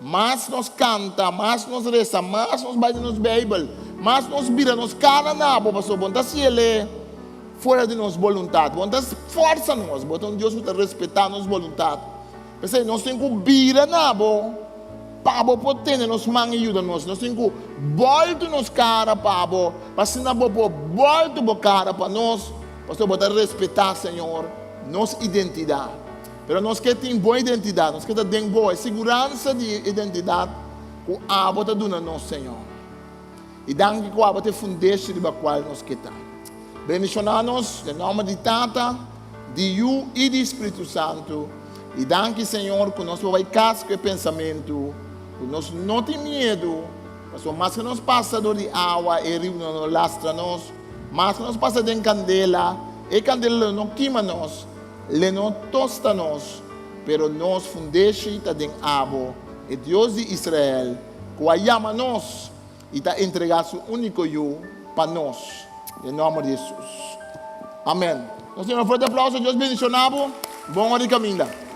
Mas nos kanta, mas nos resa, mas nos bai den nos Beibel, mas nos bira nos kara na bo, pasobra bo no ta hasi el'e fuera di nos boluntat. Bo no ta forsa nos, bo ta un Dios ku ta respetá nos boluntat. P'esei nos tin ku bira na bo pa bo por tene nos man i yuda nos. Nos tin ku bòltu nos kara pa bo, pa asina bo por bòltu bo kara pa nos. Pasobra bo ta respetá, Señor, nos identidat. Pero nos ke tin bo identidat, nos ke ta den bo, e siguransa di identidat ku abo ta duna nos, Señor. I danki ku abo ta e fundeshi riba kual nos ke ta. Bendishoná nos den nòmber di Tata, di Yu i di Spiritu Santu. I danki, Señor, ku nos por bai kas ku e pensamentu ku nos no tin miedu, pasobra maske nos pasa dor di awa, e riu no lo lastra nos, maske nos pasa den kandela, e kandela lo no kima nos, le no tosta nos, pero nos fundeshi ta den abo, e Dios di Israel, ku a yama nos i ta entregá su úniko Yu pa nos. Den nòmber di Hesus. Amèn. Nos duna un fuerte aplauso. Dios bendishoná bo. Bon ora di kaminda.